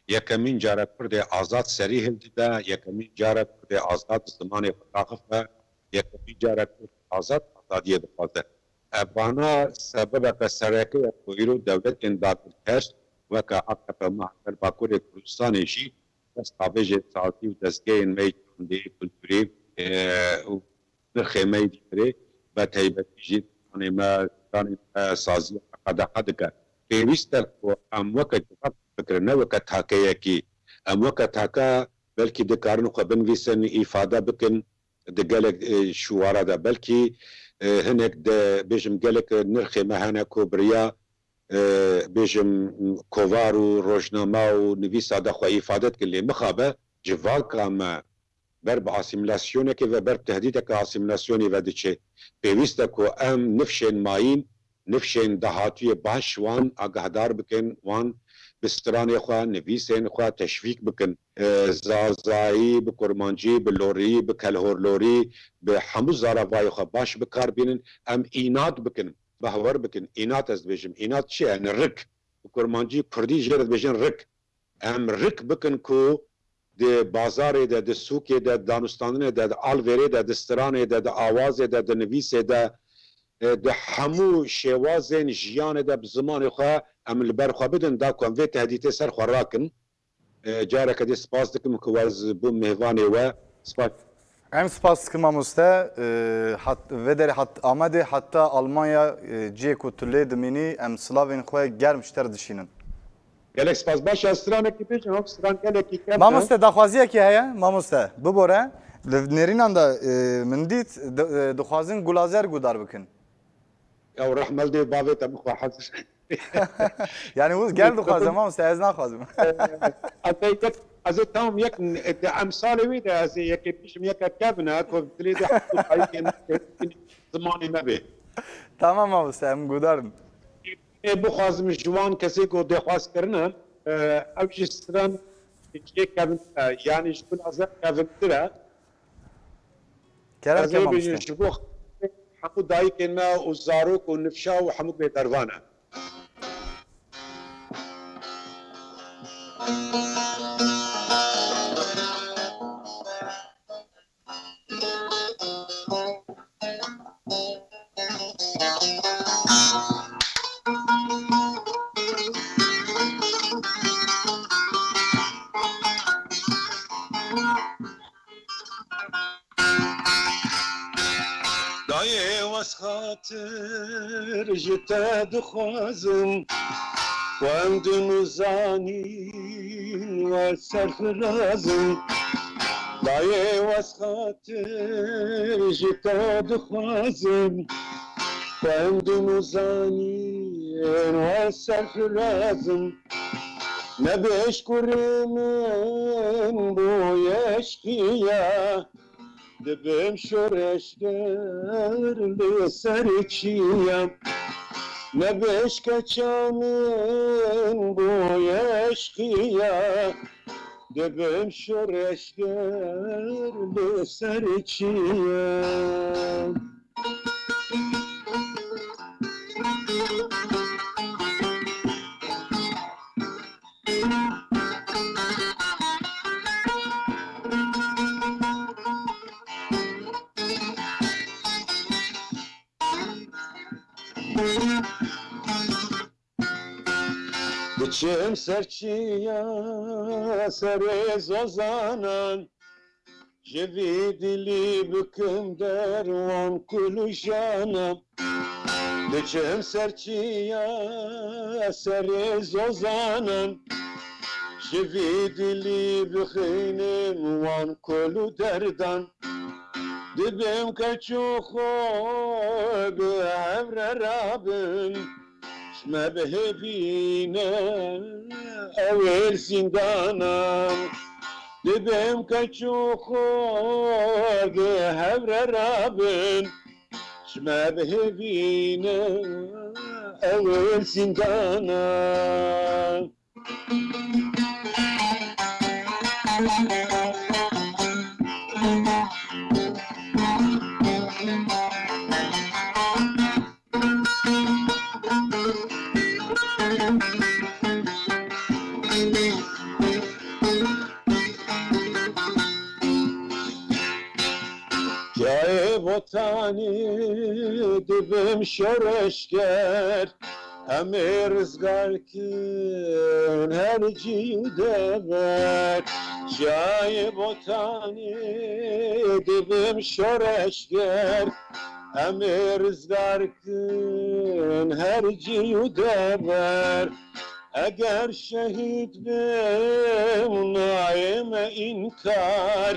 yekemîn care Kurdê azad serî hildide, yekemîn care Kurdê azad zimanê xwe daxife, yekemîn care Kurd azad azadiyê dixwaze. Evana sebebeke sereke ye ku îro dewletên dagirker weke A K P M H P li Bakurê Kurdistanê jî destavêjên sazî û dezgehên me yê çandî, kulturî, e, û nirxê me yê dîtirê, be taybetî jî stranê me, stranê me saziya me qedexe dike. Pêwîst e ku em weke civak bikirin, ne weke takeyekî. Em weke take belkî dikarin xwe binivîsin, îfade bikin di gelek, e, şûwara de. Belkî, e, hinek de, bêjim, gelek nirxê me hene ku bi riya, e, bêjim, kovar û rojname û nivîsa de xwe îfade dikin. Lê mixabe civaka me ber bi asîmîlasyonekê ve, ber tehdîdeke asîmîlasyonê ve diçe. Pêwîst e ku em nifşên mayîn, nifşên dahatûyê baş wan agahdar bikin, wan bi stranê xwe, nivîsên xwe teşvîk bikin. E, zazayî, bi kurmancî, bi lorî, bi kelhorlorî, bi hemû zaravayê xwe baş bi kar bînin. Em înat bikin, behwer bikin. Înat ez dibêjim. Înat çi ye? Yani rik. Bi kurmancî, kurdî jê re dibêjin rik. Em rik bikin ku di bazarê de, di sûkê de, di danûstandinê de, di alvêrê de, di stranê de, di awazê de, di nivîsê de, e, di hemû şêwazên jiyanê de bi zimanê xwe em li ber xwe bidin, da ku em vê tehdîtê ser xwe rakin. E, careke dî spas dikim ku ez bûm mêvanê we. Spas. Em spas dikin mamoste. E, hat, vê derê hat Amedê heta Almanya, e, cihê ku tu lê dimînî, em silavên xwe germ ji te re dişînin. Gelek spas. Baş e, stranekî bêjin, ew stran gelekî kevn e. Mamoste, daxwaziyekî heye, mamoste, bibore. Li nêrînan de, e, min dît, di, e, dixwazin Gulazer guhdar bikin. Ew rehmel dê bavê te min xwe hezir. Yani, wis gel dixwaze, mamoste, ez naxwazim. Ez ê yek, ez ê tam yek, di emsalê wî de ez ê yekê bêjim, yeke kevn e, ku dilê de hemû dayikên zimanê me bê. Tamam mamoste, em guhdar in. Ê bixwazim ji wan kesê ku dêxwaz kirine, e, ew jî stran jê kevintir e, yanî ji Gulazer kevintir e. Kerem ke mamoste. Ez ê bêjim ji bo hemû dayikên me û zarok û nifşa û hemû bêdervan e. Dayê wes xatir ji te dixwazim, xwendin û zanîn we serfirazim. Dayê wes xatir ji te dixwazim, xwendin û zanîn we serfirazim. Nebêj kurê min bûye eşqiya, dibim şoreşger li ser çiya. Nebêj keça min bûye eşqiya, dibim şoreşger li ser çiya. Diçim ser çiya serê zozanan, ji vî dilî bikim derwan kul û jana. Diçim ser çiya serê zozanan, ji vî dilî bixînim wan kul û derdan. Dibim keç û xwe bi hevre rabim, ji me bihêvîne ew êr zîndanan. Dibim keç û xwe bi hevre rabim, ji me bihêvîne ew êr zîndanan. Cayê botanî dibim şoreşger, em ê rizgar kin her cî û dever. Cayê botanî dibim şoreşger, em ê rizgar kin her cî û dever. Eger şehîd bim nayê me înkar,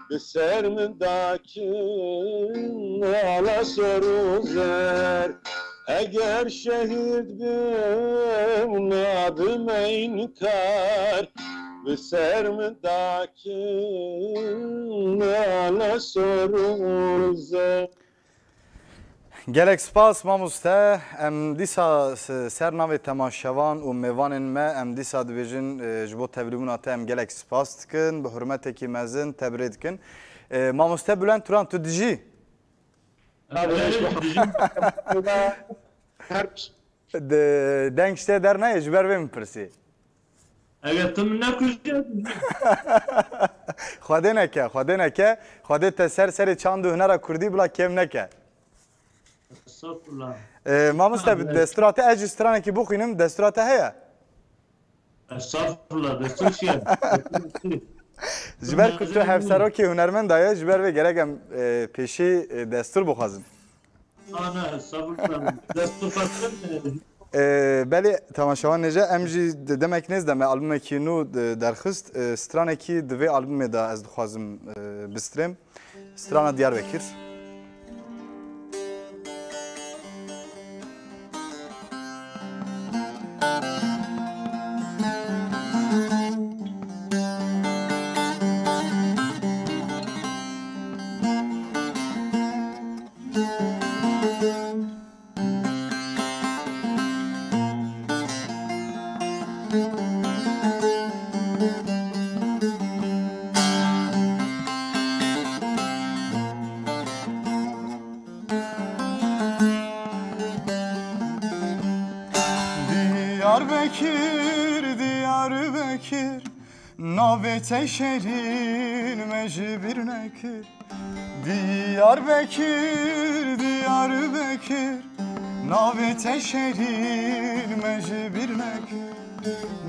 bi ser min dakin ala sor û zer. Eger şehîd bim nabime înkar, bi ser min dakin ala sor û zer. Gelek spas mamoste. Em dîsa s-, ser navê temaşevan û mêvanên me em dîsa dibêjin, e, ji bo tevlîbûna te em gelek spas dikin. Bi hurmetekî mezin te bi rê dikin. E, mamoste Bülent Turan, tu dijî? Her De-, deng ji te dernayê, ji ber vê min pirsî. Eger tu min nekujî, Xwedê neke, Xwedê neke. Xwedê te ser serê çand û hunera kurdî bila kêm neke. Estağfurullah. Ee, mamoste, bi destura te, ez jî stranekî bixwînim, destura te heye? Estağfurullah, destur çi ye? Ji ber ku tu hevserokê hunermenda ye, ji ber vê gerek em, e, pêşî, e, destur bixwazin. Ana, sabır. Dest tutarsan, e, Ee, belê, temaşevan nêce, em jî de-, demek nêz de me albumekî nû de-, derxist. Ee, stranekî di vê albumê de ez dixwazim, e, bistrêm. Strana Diyarbekir. Diyarbekir, Diyarbekir, navê te şêrîn me ji bîr nekir. Diyarbekir, Diyarbekir, navê te şêrîn me ji bîr nekir.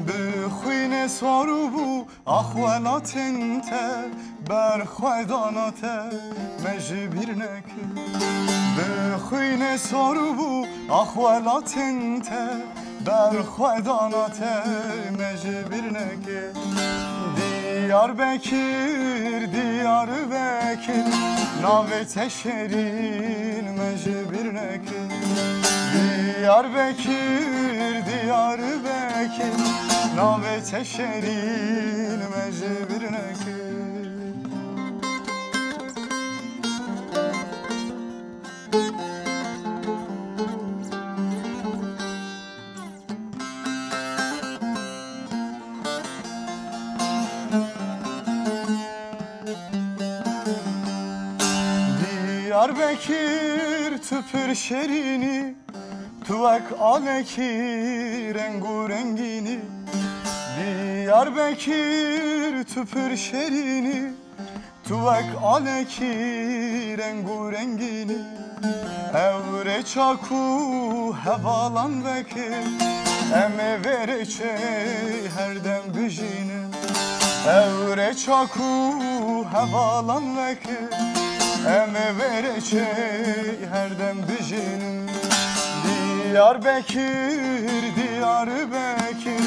Bi xwînê sor bû ax welatên te, ber xwe dana te me ji bîr nekir. Bi xwînê sor bû ax welatên te, ber xwe dana te me ji bîr neke. Diyarbekir, Diyarbekir, navê te şêrîn me ji bîr neke. Diyarbekir, Diyarbekir, navê te şêrîn me ji bîr neke. Diyarbekir, tu pir şêrînî, tu wek alekî reng û rengînî. Diyarbekir, tu pir şêrînî, Tu wek alekî reng û rengîn î, ew rêça ku hevalan vekir, em ê vê rêçê her dem bijînin. Ew rêça ku hevalan vekir, em ê vê rêçê her dem bijînin. Diyarbekir, Diyarbekir,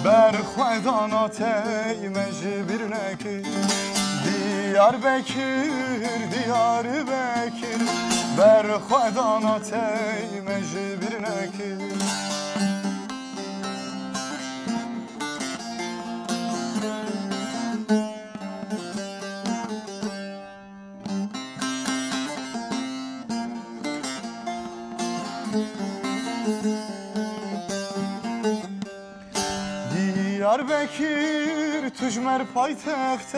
ber xwe dana tey me ji bîr nekir. Diyarbekir, Diyarbekir, ber xwe dana tey me ji bîr nekir. Diyarbekir, tu ji me re paytext e,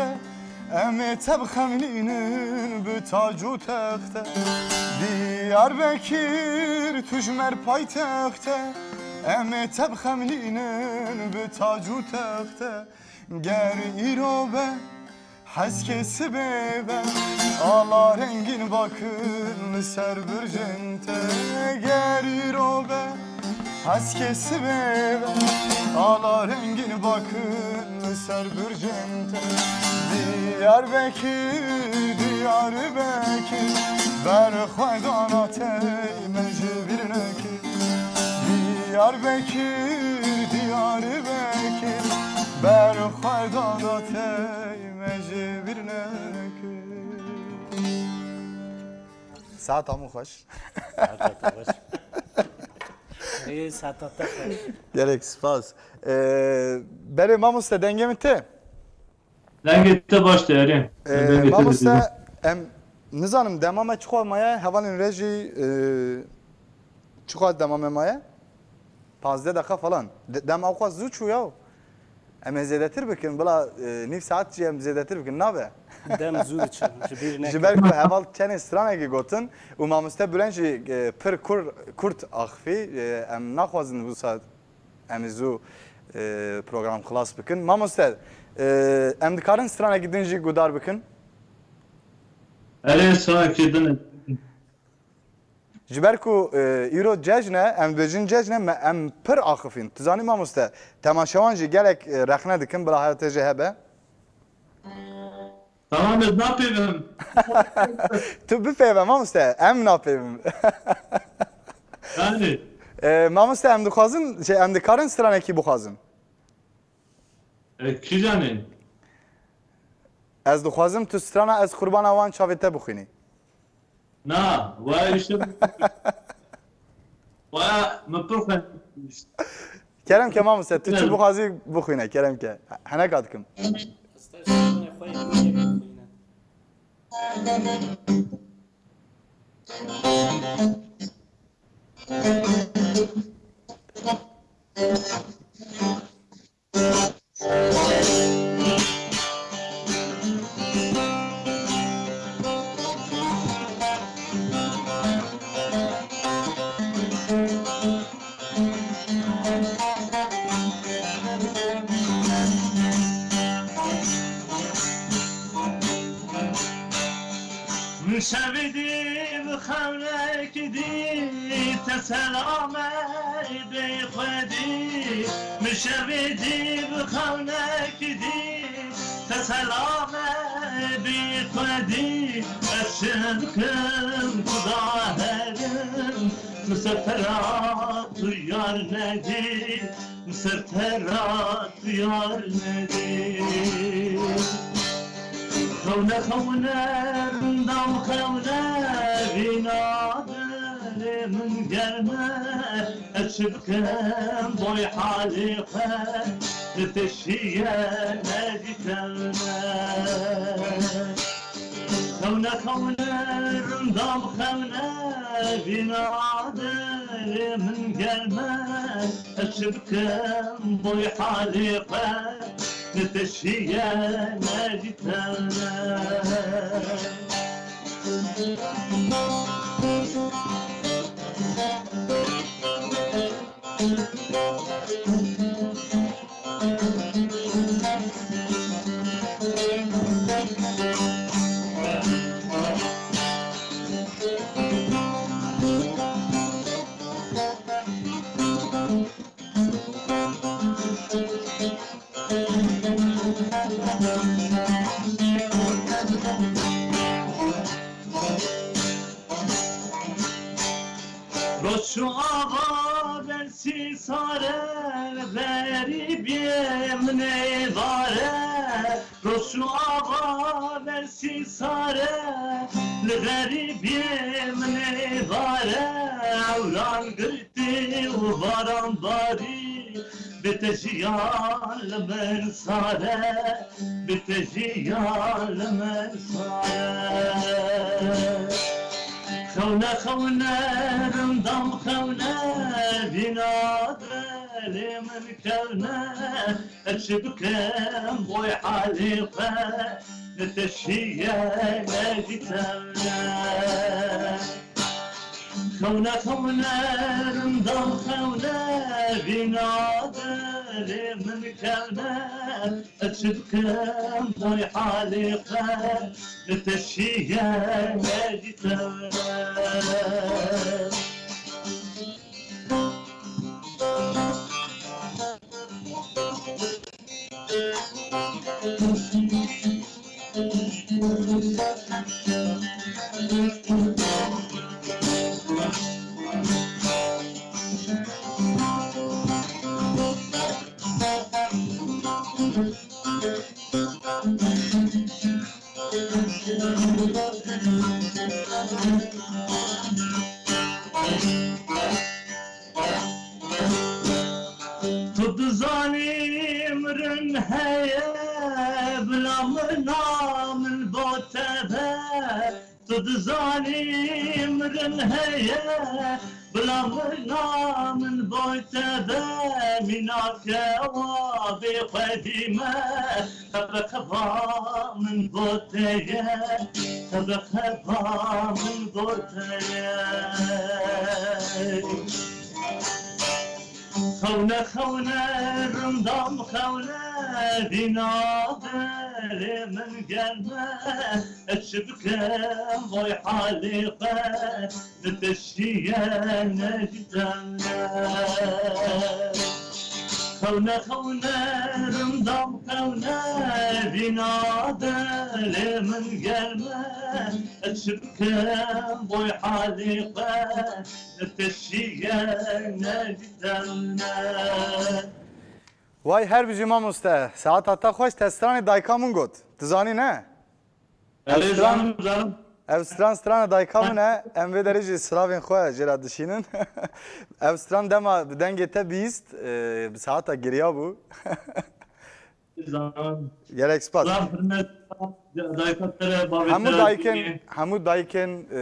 em ê te bixemlînin bi tac û text e. Diyarbekir, tu ji me re paytext e, em ê te bixemlînin bi tac û text e. Ger îro be, heskê sibê be, ala rengîn bakin li ser bircên te. Ger îro be, heskê sibê be, ala rengîn bakin li ser bircên te. Diyarbekir, Diyarbekir, ber xwe dana tey me ji bîr nekir. Diyarbekir, Diyarbekir, ber xwe dana tey me ji bîr nekir. Saet hemû xweş. Saeta te xweş. Ê, saeta te xweş. Gelek spas. Ee, berê mamoste, dengê min tê? Dengê te baş tê, erê. Ee, dengê te mamoste, dizînim. Em nizanim dema me çiqas maye, hevalên rejî, ee, çiqas dema me maye? Pazdeh deqa falan. De-, dem ewqas zû çû ya. Em ê zêdetir bikin, bila, e, nîv saet jî em zêdetir bikin, nabe? Dem zû diçe, ji bîr neke. Ji ber ku heval çenê stranekî gotin û mamoste Bülent jî, e, pir kur-, kurt axifî, e, em naxwazin wisa em ê zû, e, program xilas bikin. Mamoste, e, em dikarin stranekî din jî guhdar bikin? Erê, stranekî din. Ji ber ku, e, îro cejn e, em dibêjin cejn e, me, em pir axifîn. Tu zanî mamoste, temaşewan jî gelek, e, rexne dikin, bila heya te jê hebe. Tamam, ez napeyvim. Tu bipeyve mamoste, em napeyvin. Yani. E, mamoste, em dixwazin, şey, em dikarin stranekî bixwazin. E, kîjanê? Ez dixwazim tu strana Ez qurbana wan çavê te bixwînî. Na, wa îşte wa min pir xwe. Kerem ke mamoste, tu çi bixwazî bixwîne, kerem ke. Heneka dikim. Min şevê dî bi xewnek dî, te selame bê xwedî. Min şevê dî bi xewnek dî, te selame bê xwedî. Ez çi bikim ku daherim, min ser te ra tu yar nedî. Ser te ra tu yar nedî. Xewne, xewne, rindam xewne, vîna dilê min germe. Ez çi bikim boy halê xwe, li te şiye nedîtene. Xewne, xewne, rindam xewne, vîna dilê min germe. Ez çi bikim boy halê xwe, li te şiye nedîtene. Ava versî sare, li xerîbiyê min ê vare. Roşû ava versî sare, li xerîbiyê min ê vare. Ewran girtî û baran barî, bi te jiyan li min sare, bi te jiyan li min sare. Xewne xewne rindam xewne, vîna dilê min kewne. Ez çi bikim boy halê xwe, li te şiye nedîtewne. Xewne xewne rindam xewne, vîna dilê min kewne. Ez çi bikim boy halê xwe, li te şiye nedîtewne. Tu dizanî mirin heye, bila mirina min bo te be. Tu dizanî mirin heye, bila mirina min bo te be. Mînake wa bê xwedî me. Xebe xeba min bo te ye, xebe xeba min bo te ye. Xewne xewne rindam xewne, vîna dilê min germe. Ez çi bikim vay halê xwe, li te şiye nedîtewne. Xewne xewne rindam xewne, vîna dilê min germe. Ez çi bikim boy halê xwe, li te şiye nedîtewne. Vay her bijî mamoste, saeta te xweş, te stranê dayika min got. Tu zanî ne? Erê, ev stran, zanim, zanim. Ev stran strana dayika min e. Em vê derê jî silavên xwe jê re dişînin. Ev stran dema bi dengê te bihîst, e, bi saeta giriya bû. Zanim. Gerek spas. Silav, hürmet, dayika te re, bavê te re. Hemû dayikên, hemû dayikên, e,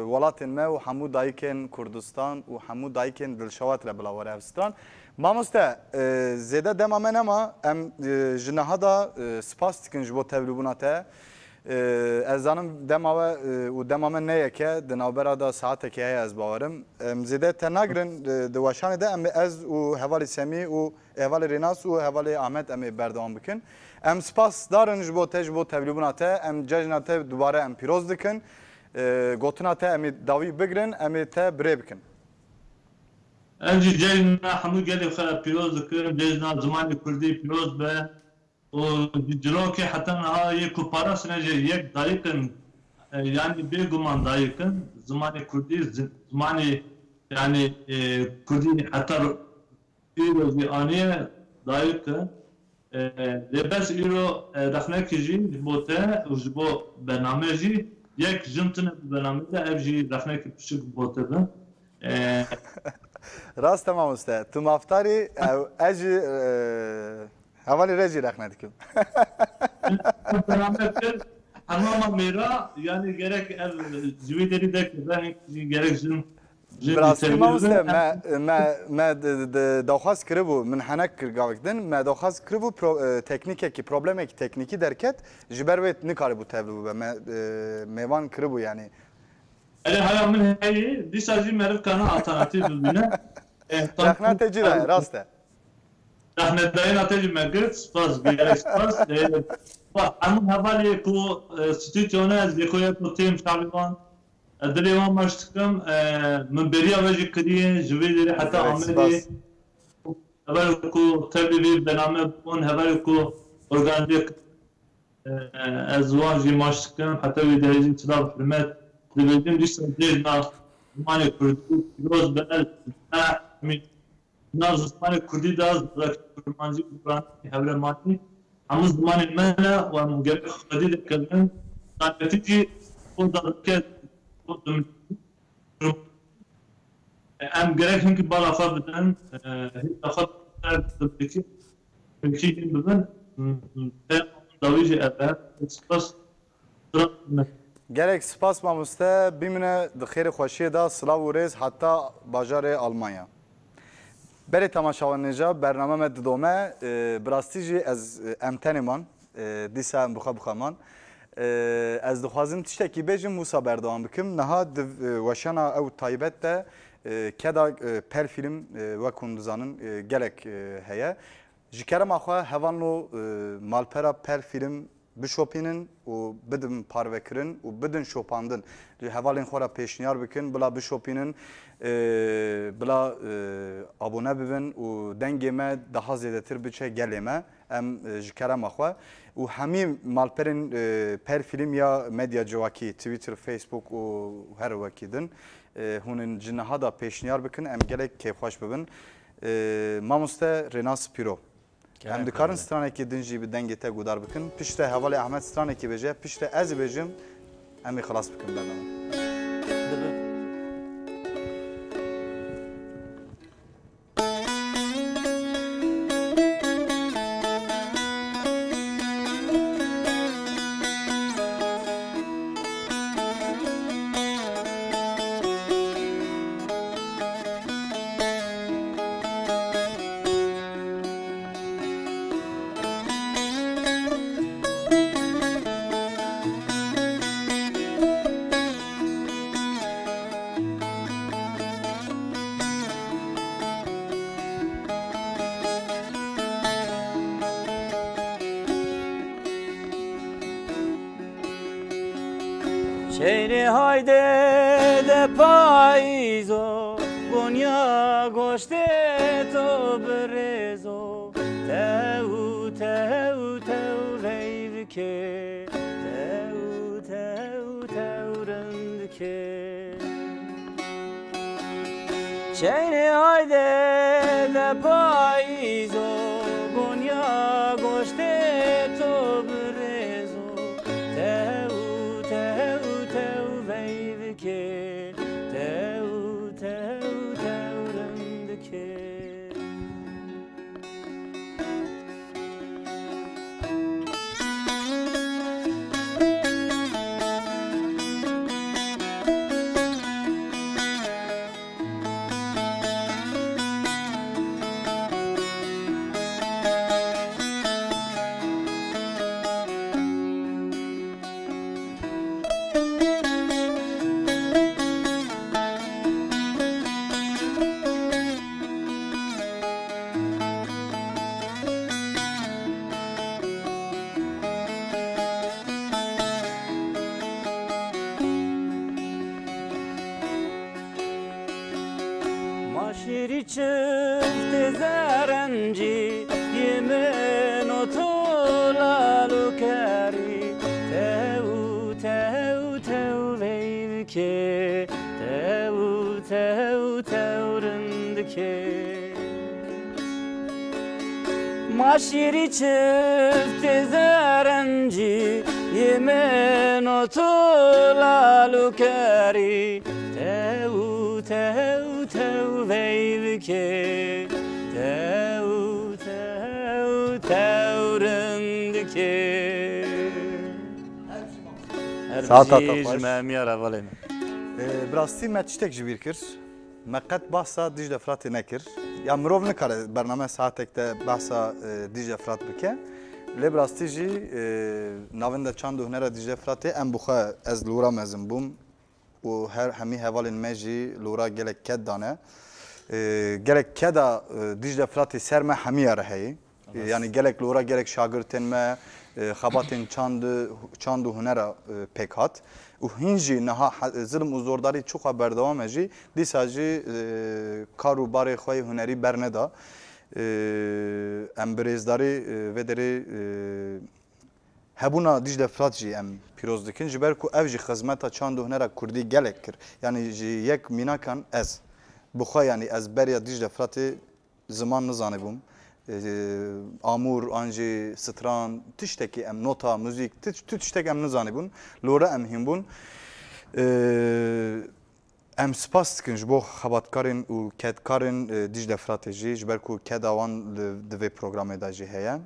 welatên me û hemû dayikên Kurdistan û hemû dayikên dilşewat re bila were ev stran. Mamoste, e, zêde dema me nema, em, e, ji niha da, e, spas dikin ji bo tevlîbûna te. E, ez zanim dema we, e, û dema me ne yek e, di navbera da saetekê heye ez bawerim. Em zêde te nagirin, e, di weşanê de em ê ez û hevalê Semî û hevalê Rênas û hevalê Ahmet em ê berdewam bikin. Em spasdar in ji bo te, ji bo tevlîbûna te. Em cejna te dubare em pîroz dikin. E, gotina te em ê dawî bigirin, em ê te bi rê bikin. Ez jî cejna hemû gelê xwe pîroz dikim, cejna zimanê kurdî pîroz be û ji cirokê heta niha yê ku parastine jî yek dayik in, e, yanî bêguman dayik in, zimanê kurdî, zi-, zimanê, yanî, e, kurdî heta îro jî aniye dayik in. E, lê bes îro, e, rexnekî jî ji bo te û ji bo bername jî yek jin tune bi bername de, ev jî rexnekî piçik bo te bin. E, Rast e mamoste, tu maftarî, ew, ez jî, e, hevalê re jî rexne dikim. Bername kir, hemama mêra, yanî gerek ev ji wî derî derkeve, gerek jin Bi rastî mamoste, me, me, me d-, d-, daxwaz kiribû, min henek kir gavek din, me daxwaz kiribû pro-, e, teknîkekî, problemekî teknîkî derket, ji ber wê nikaribû tevlî bibe, me, e, mêvan kiribû yanî. Erê, haya min heye, dîsa jî meriv kana alternatîf bibîne. E, Rexna te cî de, rast e. Rexnedayîna te jî me girt, spas, gelek spas. E, spas, hemû hevalê ku, e, stûdyo ne, ez lê xwe yek ku têm çavê wan. Ez dilê wan maç dikim, e, min bêriya we jî kiriye, ji vê derê heta Amedê. Hevalê ku tevlî vê bername bûn, hevalê ku organîze kir, e, ez wan jî maç dikim, heta wê derê jî silav hurmet dibêjim, dîsa cejna zimanê kurdî pîroz be, zehmî nav zimanê kurdî de zazakî, kurmancî, guranî, hewremanî hemû zimanên me ne û em gerek xwedî dikevin. Taybetî jî bo zazakê, bo dimilî, em gerek hinkî bala xwe bidin, hêza xwe ser dimilkî, dimilkî hîn bibin. Peyama min dawî jî ev e. Spas. Gelek spas mamoste, bimîne di xêrê xweşiyê de, silav û rêz heta bajarê Almanya. Berê temaşevanên hêja, bername me didome, e, bi rastî jî ez, e, em tenê man, e, dîsa em bi xwe bi xwe man. E, ez dixwazim tiştekî bêjim, wisa berdewam bikim. Niha di, e, weşana ew taybet de, e, keda, e, Pel Fîlm, e, wek hûn dizanin, e, gelek, e, heye. Ji kerema xwe hevalno, e, malpera Pel Fîlm bişopînin û bidin parvekirin û bidin şopandin. Ji hevalên xwe re pêşniyar bikin, bila bişopînin, e, bila, e, abone bibin û dengê me daha zêdetir biçe gelê me. Em, e, ji kerema xwe û hemî malperên, e, Pel Fîlm ya medya civakî, Twitter, Facebook û her wekî din, e, hûn in ji niha de pêşniyar bikin, em gelek kêfxweş bibin. E, mamoste Rênas Pîro. Em dikarin stranekî din jî bi dengê te guhdar bikin. Piştre hevalê Ehmed stranekî bêje, piştre ez ê bêjim, em ê xilas bikin bername. Çeynê hayde de payîzo, gonya goştê to birêzo, tew, tew, tew veyvike, tew, tew, tew rindike. Çeynê hayde de payîzo, gonya goştê to birêzo, tew, tew, tew veyvike, tew, tew, tew rindike. Ma şîrî çiftê zerencî, yê min û tu lal û kerî, tew, tew, tew veyvike, tew, tew, tew rindike. Ma şîrî çiftê zerencî, yê min û tu lal û kerî, tew, tew, tew veyvike, tew, tew, tew rindike. Her Saeta bijî te ji xweş. Me em ya re hevalê me. Ee, bi rastî me tiştek ji bîr kir. Me qet bahsa Dîcle Firatê nekir. Ya mirov nikare bername saetek de bahsa, e, Dîcle Firat bike. Lê bi rastî jî, e, navenda çand û hunera Dîcle Firatê em bi xwe ez li wira mezin bûm û her hemî hevalên me jî li wira gelek ked dane. E, gelek keda, e, Dîcle Firatê ser me hemiya re heye. Rast. Yanî gelek li wira gelek şagirtên me, e, xebatên çand, çand û hunera, e, pêk hat. Û hîn jî niha he-, zilm û zordarî çiqa berdewam e jî, dîsa jî, e, kar û barê xwe yê hunerî berneda. E, em bi rêzdarî, e, vê derê, e, Hebûna Dîcle Firat jî em pîroz dikin, ji ber ku ev jî xizmeta çand û hunera kurdî gelek kir. Yanî ji yek mînakan ez, bi xwe, yanî ez beriya Dîcle Firatê ziman nizanibûm. Ee, amûr, an jî stran, tiştekî em, nota, muzîk, ti-, tu tiştek em nizanibûn. Lore em hîn bûn. Ee, Em spas dikin ji bo xebatkarên û kedkarên, e, Dîcle Firatê jî, ji ber ku keda wan li, di vê programê de jî heye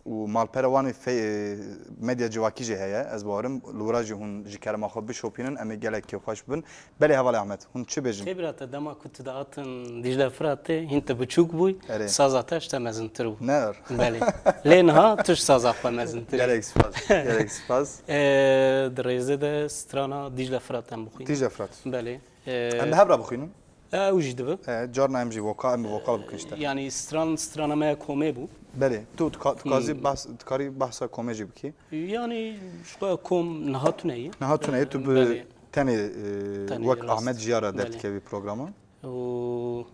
û malpera wan ê fe-, e, medya civakî jî heye. Ez bawerim li wira jî hûn ji kerema xwe bişopînin, em ê gelek kêfxweş bibin. Belê hevalê Ahmet, hûn çi bêjin? Tê bira te dema ku tu dihatin Dîcle Firatê, hîn tu biçûk bûy, Erê. Saza te ji te mezintir bû. Ne er. Belê. Lê niha tu ji saza xwe mezintir î. Gelek spas, gelek spas. E, di rêzê de strana Dîcle Firat em bixwînin. Dîcle Firat. Belê. Em bi hev re bixwînin? E, ew jî dibe. E, carna em jî voka-, em bi vokal bikin işte. Yanî stran, strana me ya komê bû. Belê. Tu dika-, dikazî Hmm. behs-, dikarî behsa komê jî bikî? Yanî ji xwe kom niha tune ye. Niha tune ye, tu bi Belê. tenê, e, Tenê wek rast. Ahmet Jiyara Belê. derdikevî programa. Û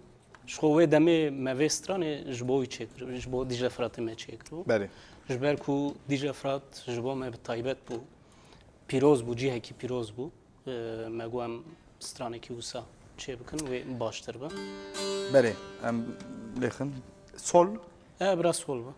ji xwe wê demê me vê stranê ji bo wî çêkir, ji bo Dîcle Firatê me çêkir. Belê. Ji ber ku Dîcle Firat ji bo me bi taybet bû, pîroz bû, cihekî pîroz bû. E, me got em stranekî wisa çê bikin, wê baştir be. Belê, em lêxin. Sol? E, biraz sol be.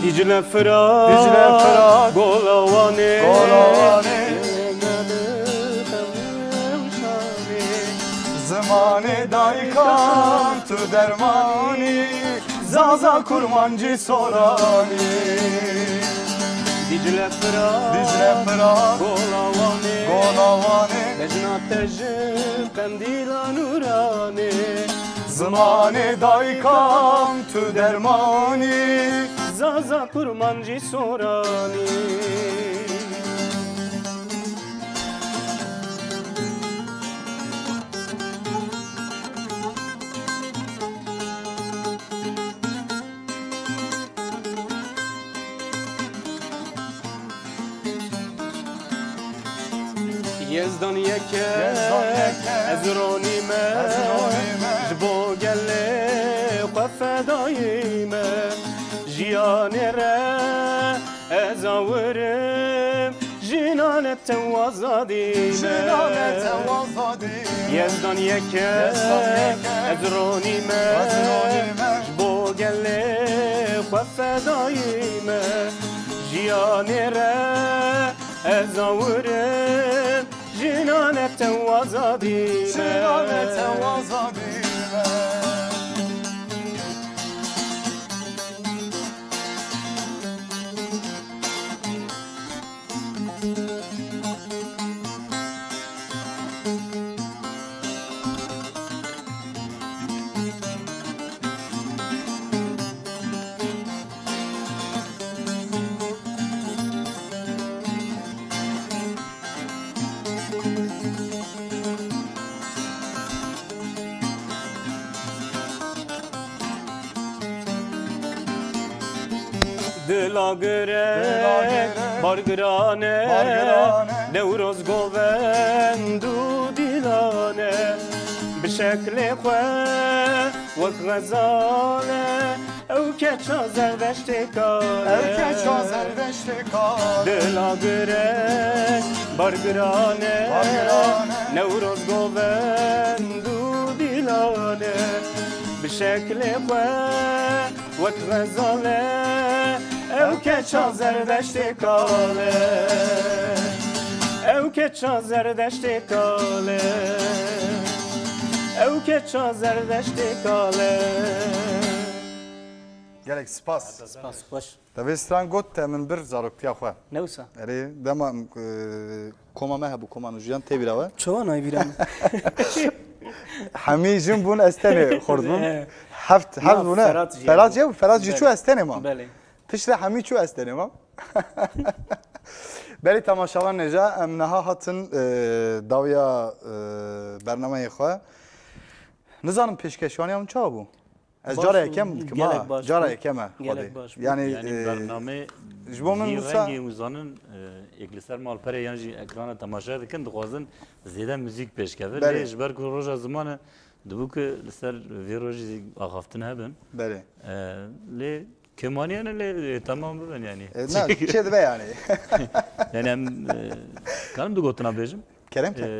Dîcle Firat, Dîcle Firat, Gola Wanê, Gola Wanê. Zimanê dayikan tu dermanî, Zaza Kurmancî Soranî. Dîcle Firat, Dîcle Firat, Gola Wanê, Gola Wanê. Bejna te ji qendîla nûranê. Zimanê dayikan tu dermanî, Zaza Kurmancî Soranî. Yezdan yek e, Yezdan yek e, ez ronî me, ez ronî me, ji bo gelê xwe fedayî me. Jiyanê re ez awirim, jina ne tew azadî me. Jina ne tew azadî me. Yezdan yek e, Yezdan yek e, ez ronî me, ez ronî me, ji bo gelê xwe fedayî me. Jiyanê re ez awirim, jina ne tew azadî me. Jina ne tew azadî me. Dila girek, Dila girek, bar giran e, bar giran e, Newroz govend û dîlan e. Bi şeklê xwe wek xezal e, ew keça Zerdeştê kal e. Ew keça Zerdeştê kal e. Dila girek, bar giran e, bar giran e, Newroz govend û dîlan e. Bi şeklê xwe wek xezal e, ew keça Zerdeştê kal e. Ew keça Zerdeştê kal e. Ew keça Zerdeştê kal e. Gelek spas. Spas, xweş. Te vê stran got, te min bir zaroktiya xwe. Ne wisa? Erê, dema, e, koma me hebû, koma Nûjiyan, tê bîra we? Çawa nayê bîra min? Hemî jin bûn, ez tenê xort bûm. He. Heft, heft bûne. Ferhat jî Ferhat hebû. Jî hebû, Ferhat jî çû, Belê. Ez tenê mam. Belê. Tiştê hemî çû ez tenê mam. Belê temaşevan nêja em niha hatin, e, dawiya, e, bernameyê xwe. Nizanim pêşkeşwaniya min çawa bû? Ez Baş cara bû. Yekem dikim Gelek ha. Baş Cara bû. Yekem e Gelek Xwedê. Baş bû. Yani, Yani e, bername ji bo min vî wisa rengê û zanin, e, êk li ser malperê yan jî ekrana temaşe dikin, dixwazin zêde muzîk pêşkeve. Belê. Lê ji ber ku roja ziman e, dibû ku li ser vê rojî zî axaftin hebin. Belê. E, lê kêmaniye ne lê, e, temam bibin yani. E, ne, çê dibe yani. Yani em, e, karim du gotina bêjim. Kerem ke. E,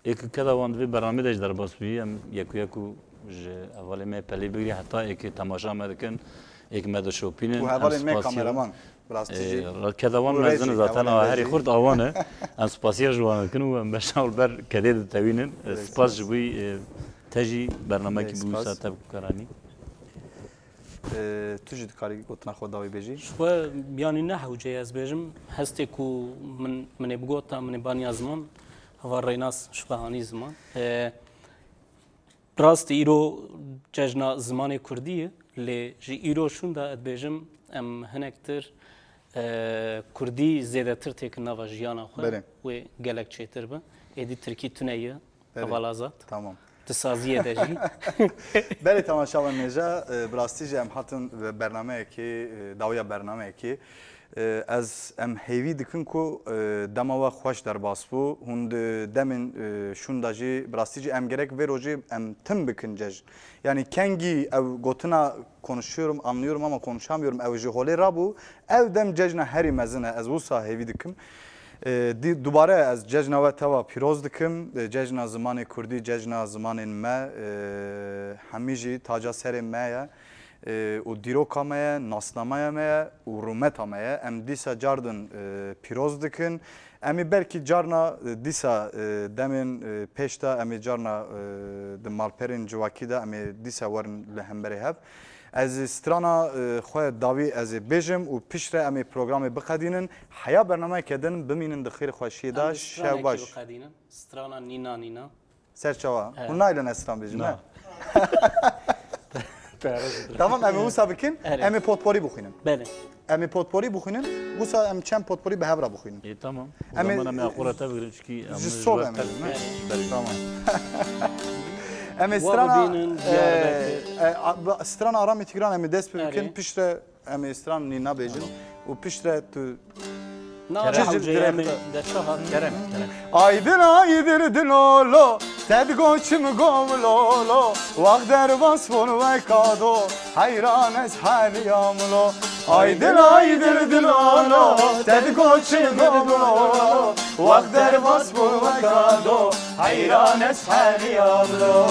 Ê ku keda wan di vê bernamê de jî derbas bûyî, em yek û yek û ji hevalê me pelê bigirî heta ê ku temaşa me dikin, ê ku me dişopînin, Û em hevalên me spas kirin. Kameraman, bi rastî jî. Ê, ra-, keda wan Û mezin rejî, zaten hevalên a herî rejî. Xurt awan e. Em spasiya ji wan dikin û em beşa li ber kedê ditewînin. Ê, Rêz spas spas. Ji bo, ê, te jî bernamekî Rêz bi wisa spas. Te bi karanî. Ê, tu jî dikarî gotina xwe dawî bêjî? Ji xwe, yanî ne hewce ye ez bêjim, hestê ku min, min ê bigota, min ê baniya ziman, heva Rênas ji xwe hanî ziman. Ê, rast îro cejna zimanê kurdî ye, lê ji îro şûnda ez dibêjim, em hinektir, ê, kurdî zêdetir têkin nava jiyana xwe, Belê. Wê gelek çêtir be. Êdî tirkî tune ye. Belê. Heval Azad. Tamam. Di saziyê de jî. Belê temaşevan nêja, e, bi rastî jî em hatin bi bernameyekê, e, dawiya bernameyekê. E, ez, em hêvî dikin ku, e, dema we xweş derbas bû. Hûn di demên, e, şûn de jî, bi rastî jî em gerek vê rojê em tim bikin cejn. Yani kengî ew gotina konuşuyorum, anlıyorum ama konuşamıyorum ew ji holê rabû. Ew dem cejna herî mezin e, ez wisa hêvî dikim. E, dî-, dubare ez cejna we teva pîroz dikim. E, cejna zimanê kurdî, cejna zimanên me, e, hemî jî taca serê me ye. E, û dîroka me ye, nasnameya me ye û rûmeta me ye. Em dîsa cardin, e, pîroz dikin. Em ê belkî carna, e, dîsa, e, demên, e, pêş de em ê carna, e, di malperên civakî de em ê dîsa werin li hemberê hev. Ez ê strana, e, xwe dawî ez ê bêjim û piştre em ê programê biqedînin. Heya bernameyeke din bimînin di xêr û xweşiyê de. Em ê stranekî Şev baş. Biqedînin. Strana Nîna Nîna. Ser çawa? Evet. Hûn naylin ez stran bêjim, Na. he? Tamam, em ê wisa bikin. Evet. Em ê potporî bixwînin. Belê. Em ê potporî bixwînin. Wisa em çend potporî bi hev re bixwînin. Ê, tamam. O Em ê zaman em ê axura te bigirin çünkü em ji ji sol ber em ê, tek ne? Belê. Tamam. Em ê Wa strana, bibînin, e, Diyarbekir. e, a-, ba-, strana Aramê Tigran em ê dest pê bikin. Erê. Piştre em ê stran Nîna bêjin. Tamam. Û piştre tu Na, Kerem. Cicil hewce direkt em ê de. De çaha. Kerem, Kerem. Aydin, aydin dilolo, te digo çim govlolo, wax derbas bûn weka do, heyran ez heliyam lo. Aydin, aydin dilolo, te digo çim govlolo, wax derbas bûn weka do, heyran ez heliyam lo.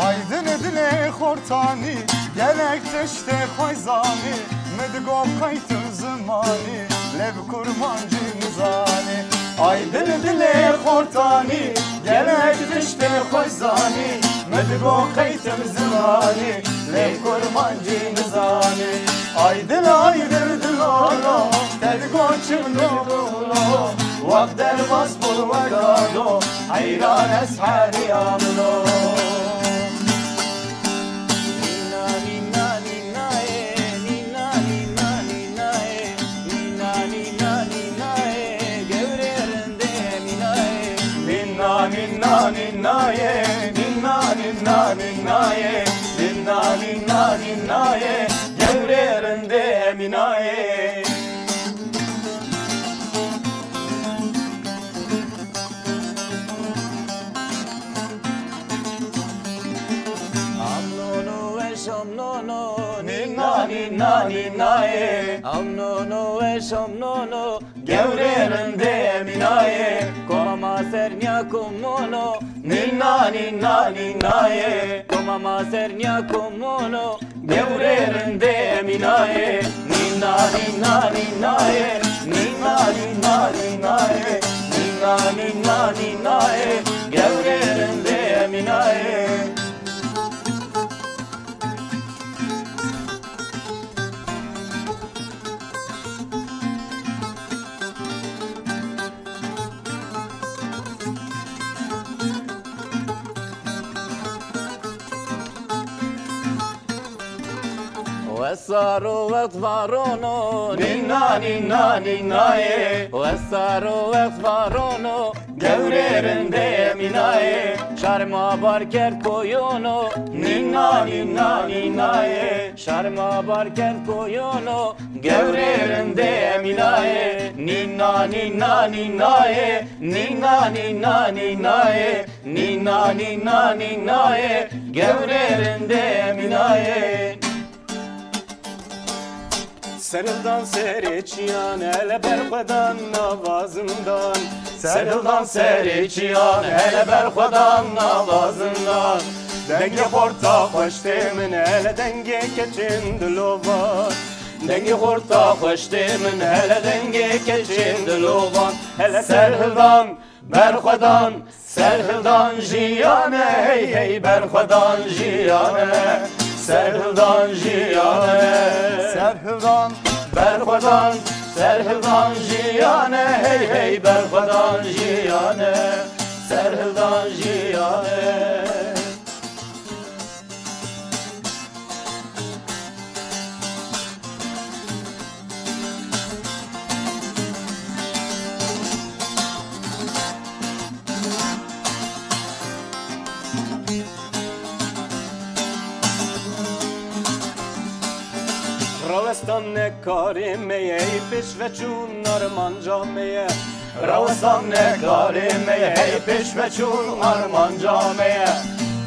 Aydin dilê xortanî, gelek tiştê xwe zanî, min digo qeytim zimanî, lê bi kurmancî nizanî. Aydin dilê xortanî, gelek tiştê xwe zanî, min digo qeytim zimanî, lê kurmancî nizanî. Aydin, aydin dilolo, te digo çim dilolo, wax derbas bû weka do, heyran ez heriyam lo. Nîna, nîna, nînayê, nîna, nîna, nînayê, nîna, nîna, nînayê, gewrê rindê mînayê. Nîna, nîna, nînayê, nîna, nîna, nînayê, nîna, nîna, nînayê, gewrê rindê mînayê. Amnono weş amnono, nîna, nîna, nînayê. Amnono weş amnono, gewrê rindê mînayê. Koma ma ser niya komono, nîna, nîna, nînayê. Koma ma ser niya komono, gewrê rindê mînayê. Nîna, nîna, nînayê. Nîna, nîna, nînayê. Nîna, nîna, nînayê. Gewrê rindê mînayê. Wesaro wext varono, nîna, nîna, nînayê. Wesaro wext varono, gewrê rindê mînayê. Şarma bar kerd koyono, nîna, nîna, nînayê. Şarma bar kerd koyono, gewrê rindê mînayê. Nîna, nîna, nînayê. Nîna, nîna, nînayê. Nîna, nîna, nînayê, gewrê rindê mînayê. Serhildan serê çiyan, hele berxwedan nava zindan. Serhildan serê çiyan, hele berxwedan nava zindan. Dengê xorta xweş tê min, hele dengê keçên dilovan. Dengê xorta xweş tê min, hele dengê keçên dilovan. Hele Serhildan, berxwedan, Serhildan jiyan e, hey hey, berxwedan jiyan e. Serhildan jiyan e. Serhildan, berxwedan, Serhildan jiyan e, hey hey, berxwedan jiyan e. Serhildan jiyan e. Rawestan ne karê me ye, ey pêşveçûn armanca me ye. Rawestan ne karê me ye, hey pêşveçûn armanca me ye.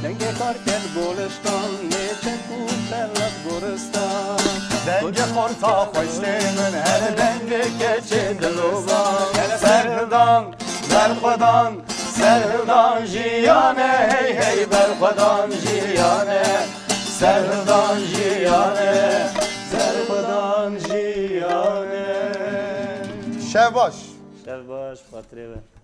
Dengê karker golistan, nêçek û xelat goristan. Dengê xorta xweş tê min, hele dengê keçê dilozan. Hele Serhildan, berxwedan, Serhildan jiyan e, hey hey, berxwedan jiyan e. Serhildan jiyan e, Serhildan jiyan e. Şev baş. Şev baş, xatirê we.